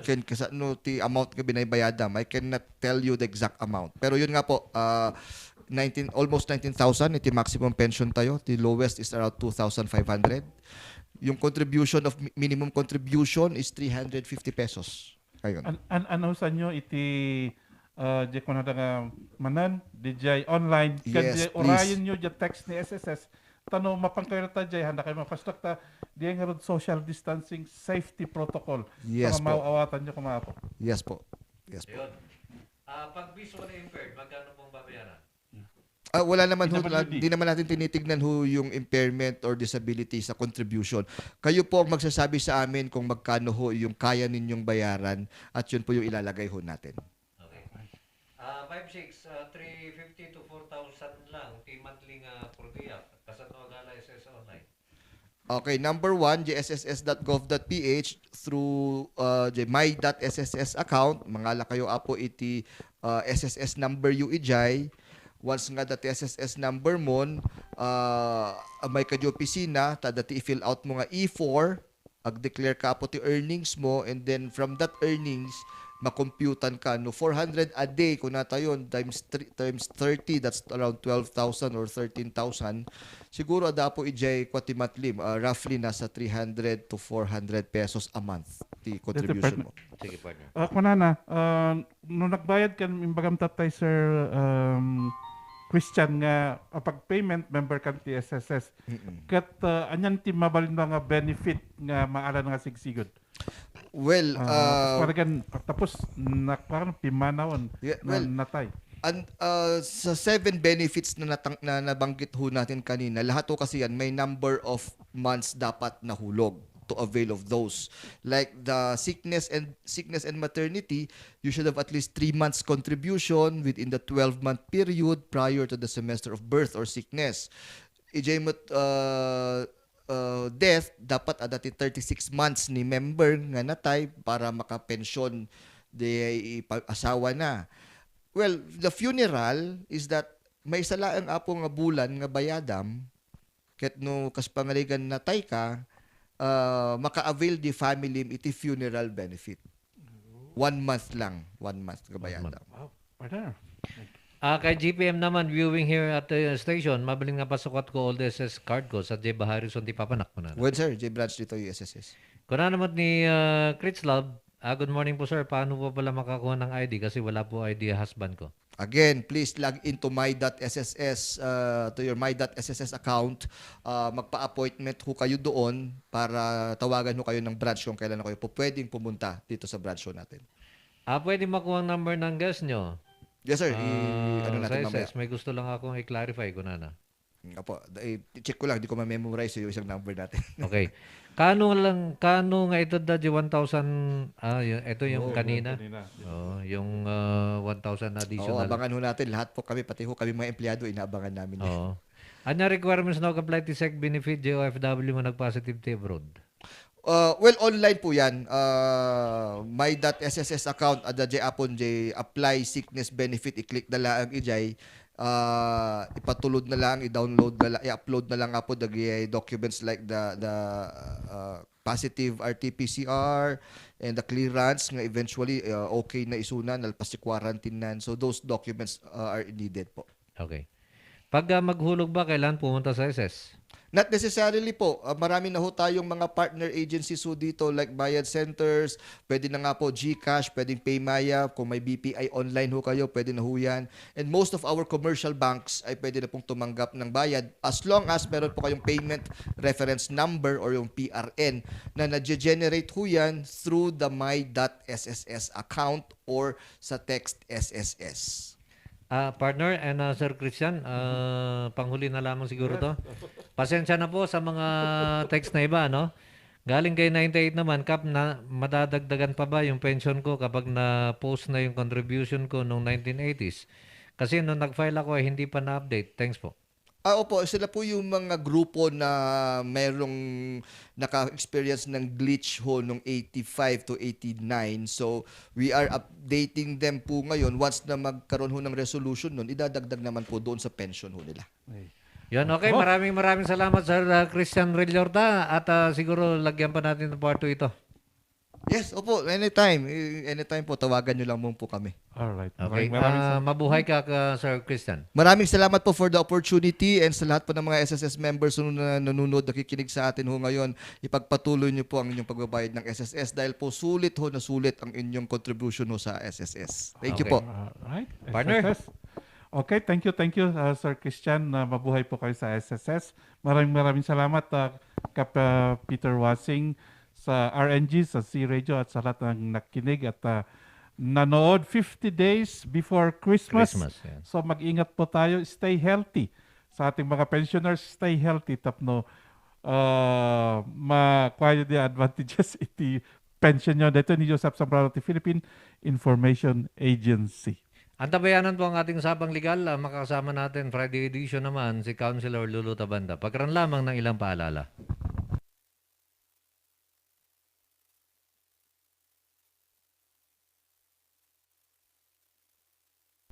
ken kasano ti amount nga binaybayadam. I cannot tell you the exact amount. Pero yun nga po, uh, nineteen, almost nineteen thousand iti maximum pension tayo. The lowest is around two thousand five hundred. Yung contribution of mi- minimum contribution is three hundred fifty pesos. Ayun. An, an, ano sa nyo iti uh, di ko na nga manan, D J online, kan Yes, di please. Urayon nyo di text ni S S S, tano mapangkayo ta di handa kayo mapastok ta di nga road social distancing safety protocol. Yes Mga po. mauawatan nyo kumapo. Yes po. Yes po. Yun. Ah, pag visually impaired, magkano pong babayaran? Ah, wala naman ho, P W D. Di naman natin tinitignan ho yung impairment or disability sa contribution. Kayo po ang magsasabi sa amin kung magkano ho yung kaya ninyong bayaran at yun po yung ilalagay ho natin. Okay. Ah, five six, ah, three fifty to four thousand lang ti monthly nga pordiyak. Kasano agala S S online? Okay, number one, J S S S dot gov dot P H through uh, J my dot S S S account. Mangala kayo apo iti uh, S S S number yu ijay. Once nga dati S S S number mon, uh, may kadyo opisina, ta dati i-fill out mo nga E four, ag-declare ka apo ti earnings mo, and then from that earnings, makomputan ka. No, four hundred a day, kung natayon, times, three, times thirty, that's around twelve thousand or thirteen thousand. Siguro ada po ijay kwa ti matlim, ah, roughly nasa three hundred to four hundred pesos a month ti contribution partner. mo. Sige, partner. Uh, kunana, uh, no nagbayad kan imbagam tatay Sir um, Christian nga uh, pag payment member kan ti S S S. Mm-mm. Kat uh, anyan ti mabalin nga benefit nga maalan nga sigsigod. Well, Ah, ah, tapos, tapos na, parang pimanawon Yeah, na well, natay. And uh, sa seven benefits na, natang, na nabanggit ho natin kanina, lahat ho kasi yan may number of months dapat nahulog to avail of those. Like the sickness and sickness and maternity, you should have at least three months contribution within the twelve month period prior to the semester of birth or sickness. Ijay met uh, uh, death, dapat ada ti thirty-six months ni member nga natay para makapensyon di ipa- asawa na. Well, the funeral is that may isa laeng apo nga bulan nga bayadam, ket no kas pangarigan natay ka, uh, maka-avail di family iti funeral benefit. One month lang, one month nga bayadam. Wow, partner. Ah, kay G P M naman, viewing here at the station, mabalin nga pasukat ko all the S S card ko sa J Baharison di papanak mo na. Well, sir, J branch dito yung S S S. Kuna naman ni uh, Critz Love, ah, good morning po sir, paano po pala makakuha ng I D kasi wala po I D husband ko? Again, please log into my dot S S S, uh, to your my dot S S S account. Uh, magpa-appointment ho kayo doon para tawagan ho kayo ng branch kung kailan kayo po pwedeng pumunta dito sa branch ho natin. Ah, pwede makuha ang number ng guest nyo? Yes, sir. I, ano Ah, natin sa mamaya. S S, may gusto lang akong i-clarify, kunana. Mm, Opo. Da- I-check ko lang. Hindi ko ma-memorize yung isang number natin. Okay. Kano lang, kano nga ito da di one thousand, ah, yun, ito yung Oo, kanina. kanina. Oh, yung ah, one thousand Oo, additional. abangan ho natin. Lahat po kami, pati ho kami mga empleyado, inaabangan namin yan. Oo. Anya requirements na apply ti sec benefit J O F W nga nagpositive ti abroad? Uh, well, online po yan. Uh, my dot S S S account, ada jay apon jay apply sickness benefit, i-click na lang ijay. Uh, ipatulod na lang, i-download na lang, i-upload na lang apo dagay documents like the the uh, positive R T P C R and the clearance nga eventually uh, okay na isuna, nalpas ti quarantine nan. So those documents uh, are needed po. Okay. Pag ah, maghulog ba, kailangan pumunta sa S S? Not necessarily po. Ah, marami na ho tayong mga partner agencies ho dito like Bayad Centers, pwede na nga po GCash, pwedeng PayMaya, kung may B P I online ho kayo, pwede na ho yan. And most of our commercial banks ay pwede na pong tumanggap ng bayad as long as meron po kayong payment reference number or yung P R N na nagge-generate ho yan through the my dot S S S account or sa text S S S. Ah, partner and ah, Sir Christian, ah, panghuli na lamang siguro to. Pasensya na po sa mga text na iba, no? Galing kay ninety-eight naman, Kap, na madadagdagan pa ba yung pension ko kapag na-post na yung contribution ko noong nineteen eighties? Kasi nung nag-file ako, eh, hindi pa na-update. Thanks po. Ah, opo, sila po yung mga grupo na merong naka-experience ng glitch ho nung eighty-five to eighty-nine. So, we are updating them po ngayon. Once na magkaroon ho ng resolution nun, idadagdag naman po doon sa pension ho nila. Yan, okay. Oh. Maraming maraming salamat, Sir ah, Christian Rellorta. At ah, siguro lagyan pa natin ng part two ito. Yes, opo, anytime. Eh, Anytime po, tawagan nyo lang mong po kami. Alright. Okay. Maraming, maraming Ah, mabuhay ka, ka, Sir Christian. Maraming salamat po for the opportunity and sa lahat po ng mga S S S members na nanonood, nakikinig sa atin ho ngayon, ipagpatuloy nyo po ang inyong pagbabayad ng S S S dahil po sulit ho na sulit ang inyong contribution ho sa S S S. Thank you Okay. po. Alright. Partner. S S S. Okay, thank you, thank you, uh, Sir Christian. Uh, mabuhay po kayo sa S S S. Maraming maraming salamat, uh, Kap uh, Peter Wasing sa R N G, sa C Radio at sa lahat ng nakinig at uh, nanood fifty days before Christmas. Christmas, yan. So mag-ingat po tayo, stay healthy. Sa ating mga pensioners, stay healthy tapno uh, makuha nyo di advantages iti pension nyo. Dito ni Joseph Zambrano ti Philippine Information Agency. Antabayanan po ang ating usapang legal. Ah, makakasama natin Friday edition naman si Councilor Lulu Tabanda. Pagkaroon lamang ng ilang paalala.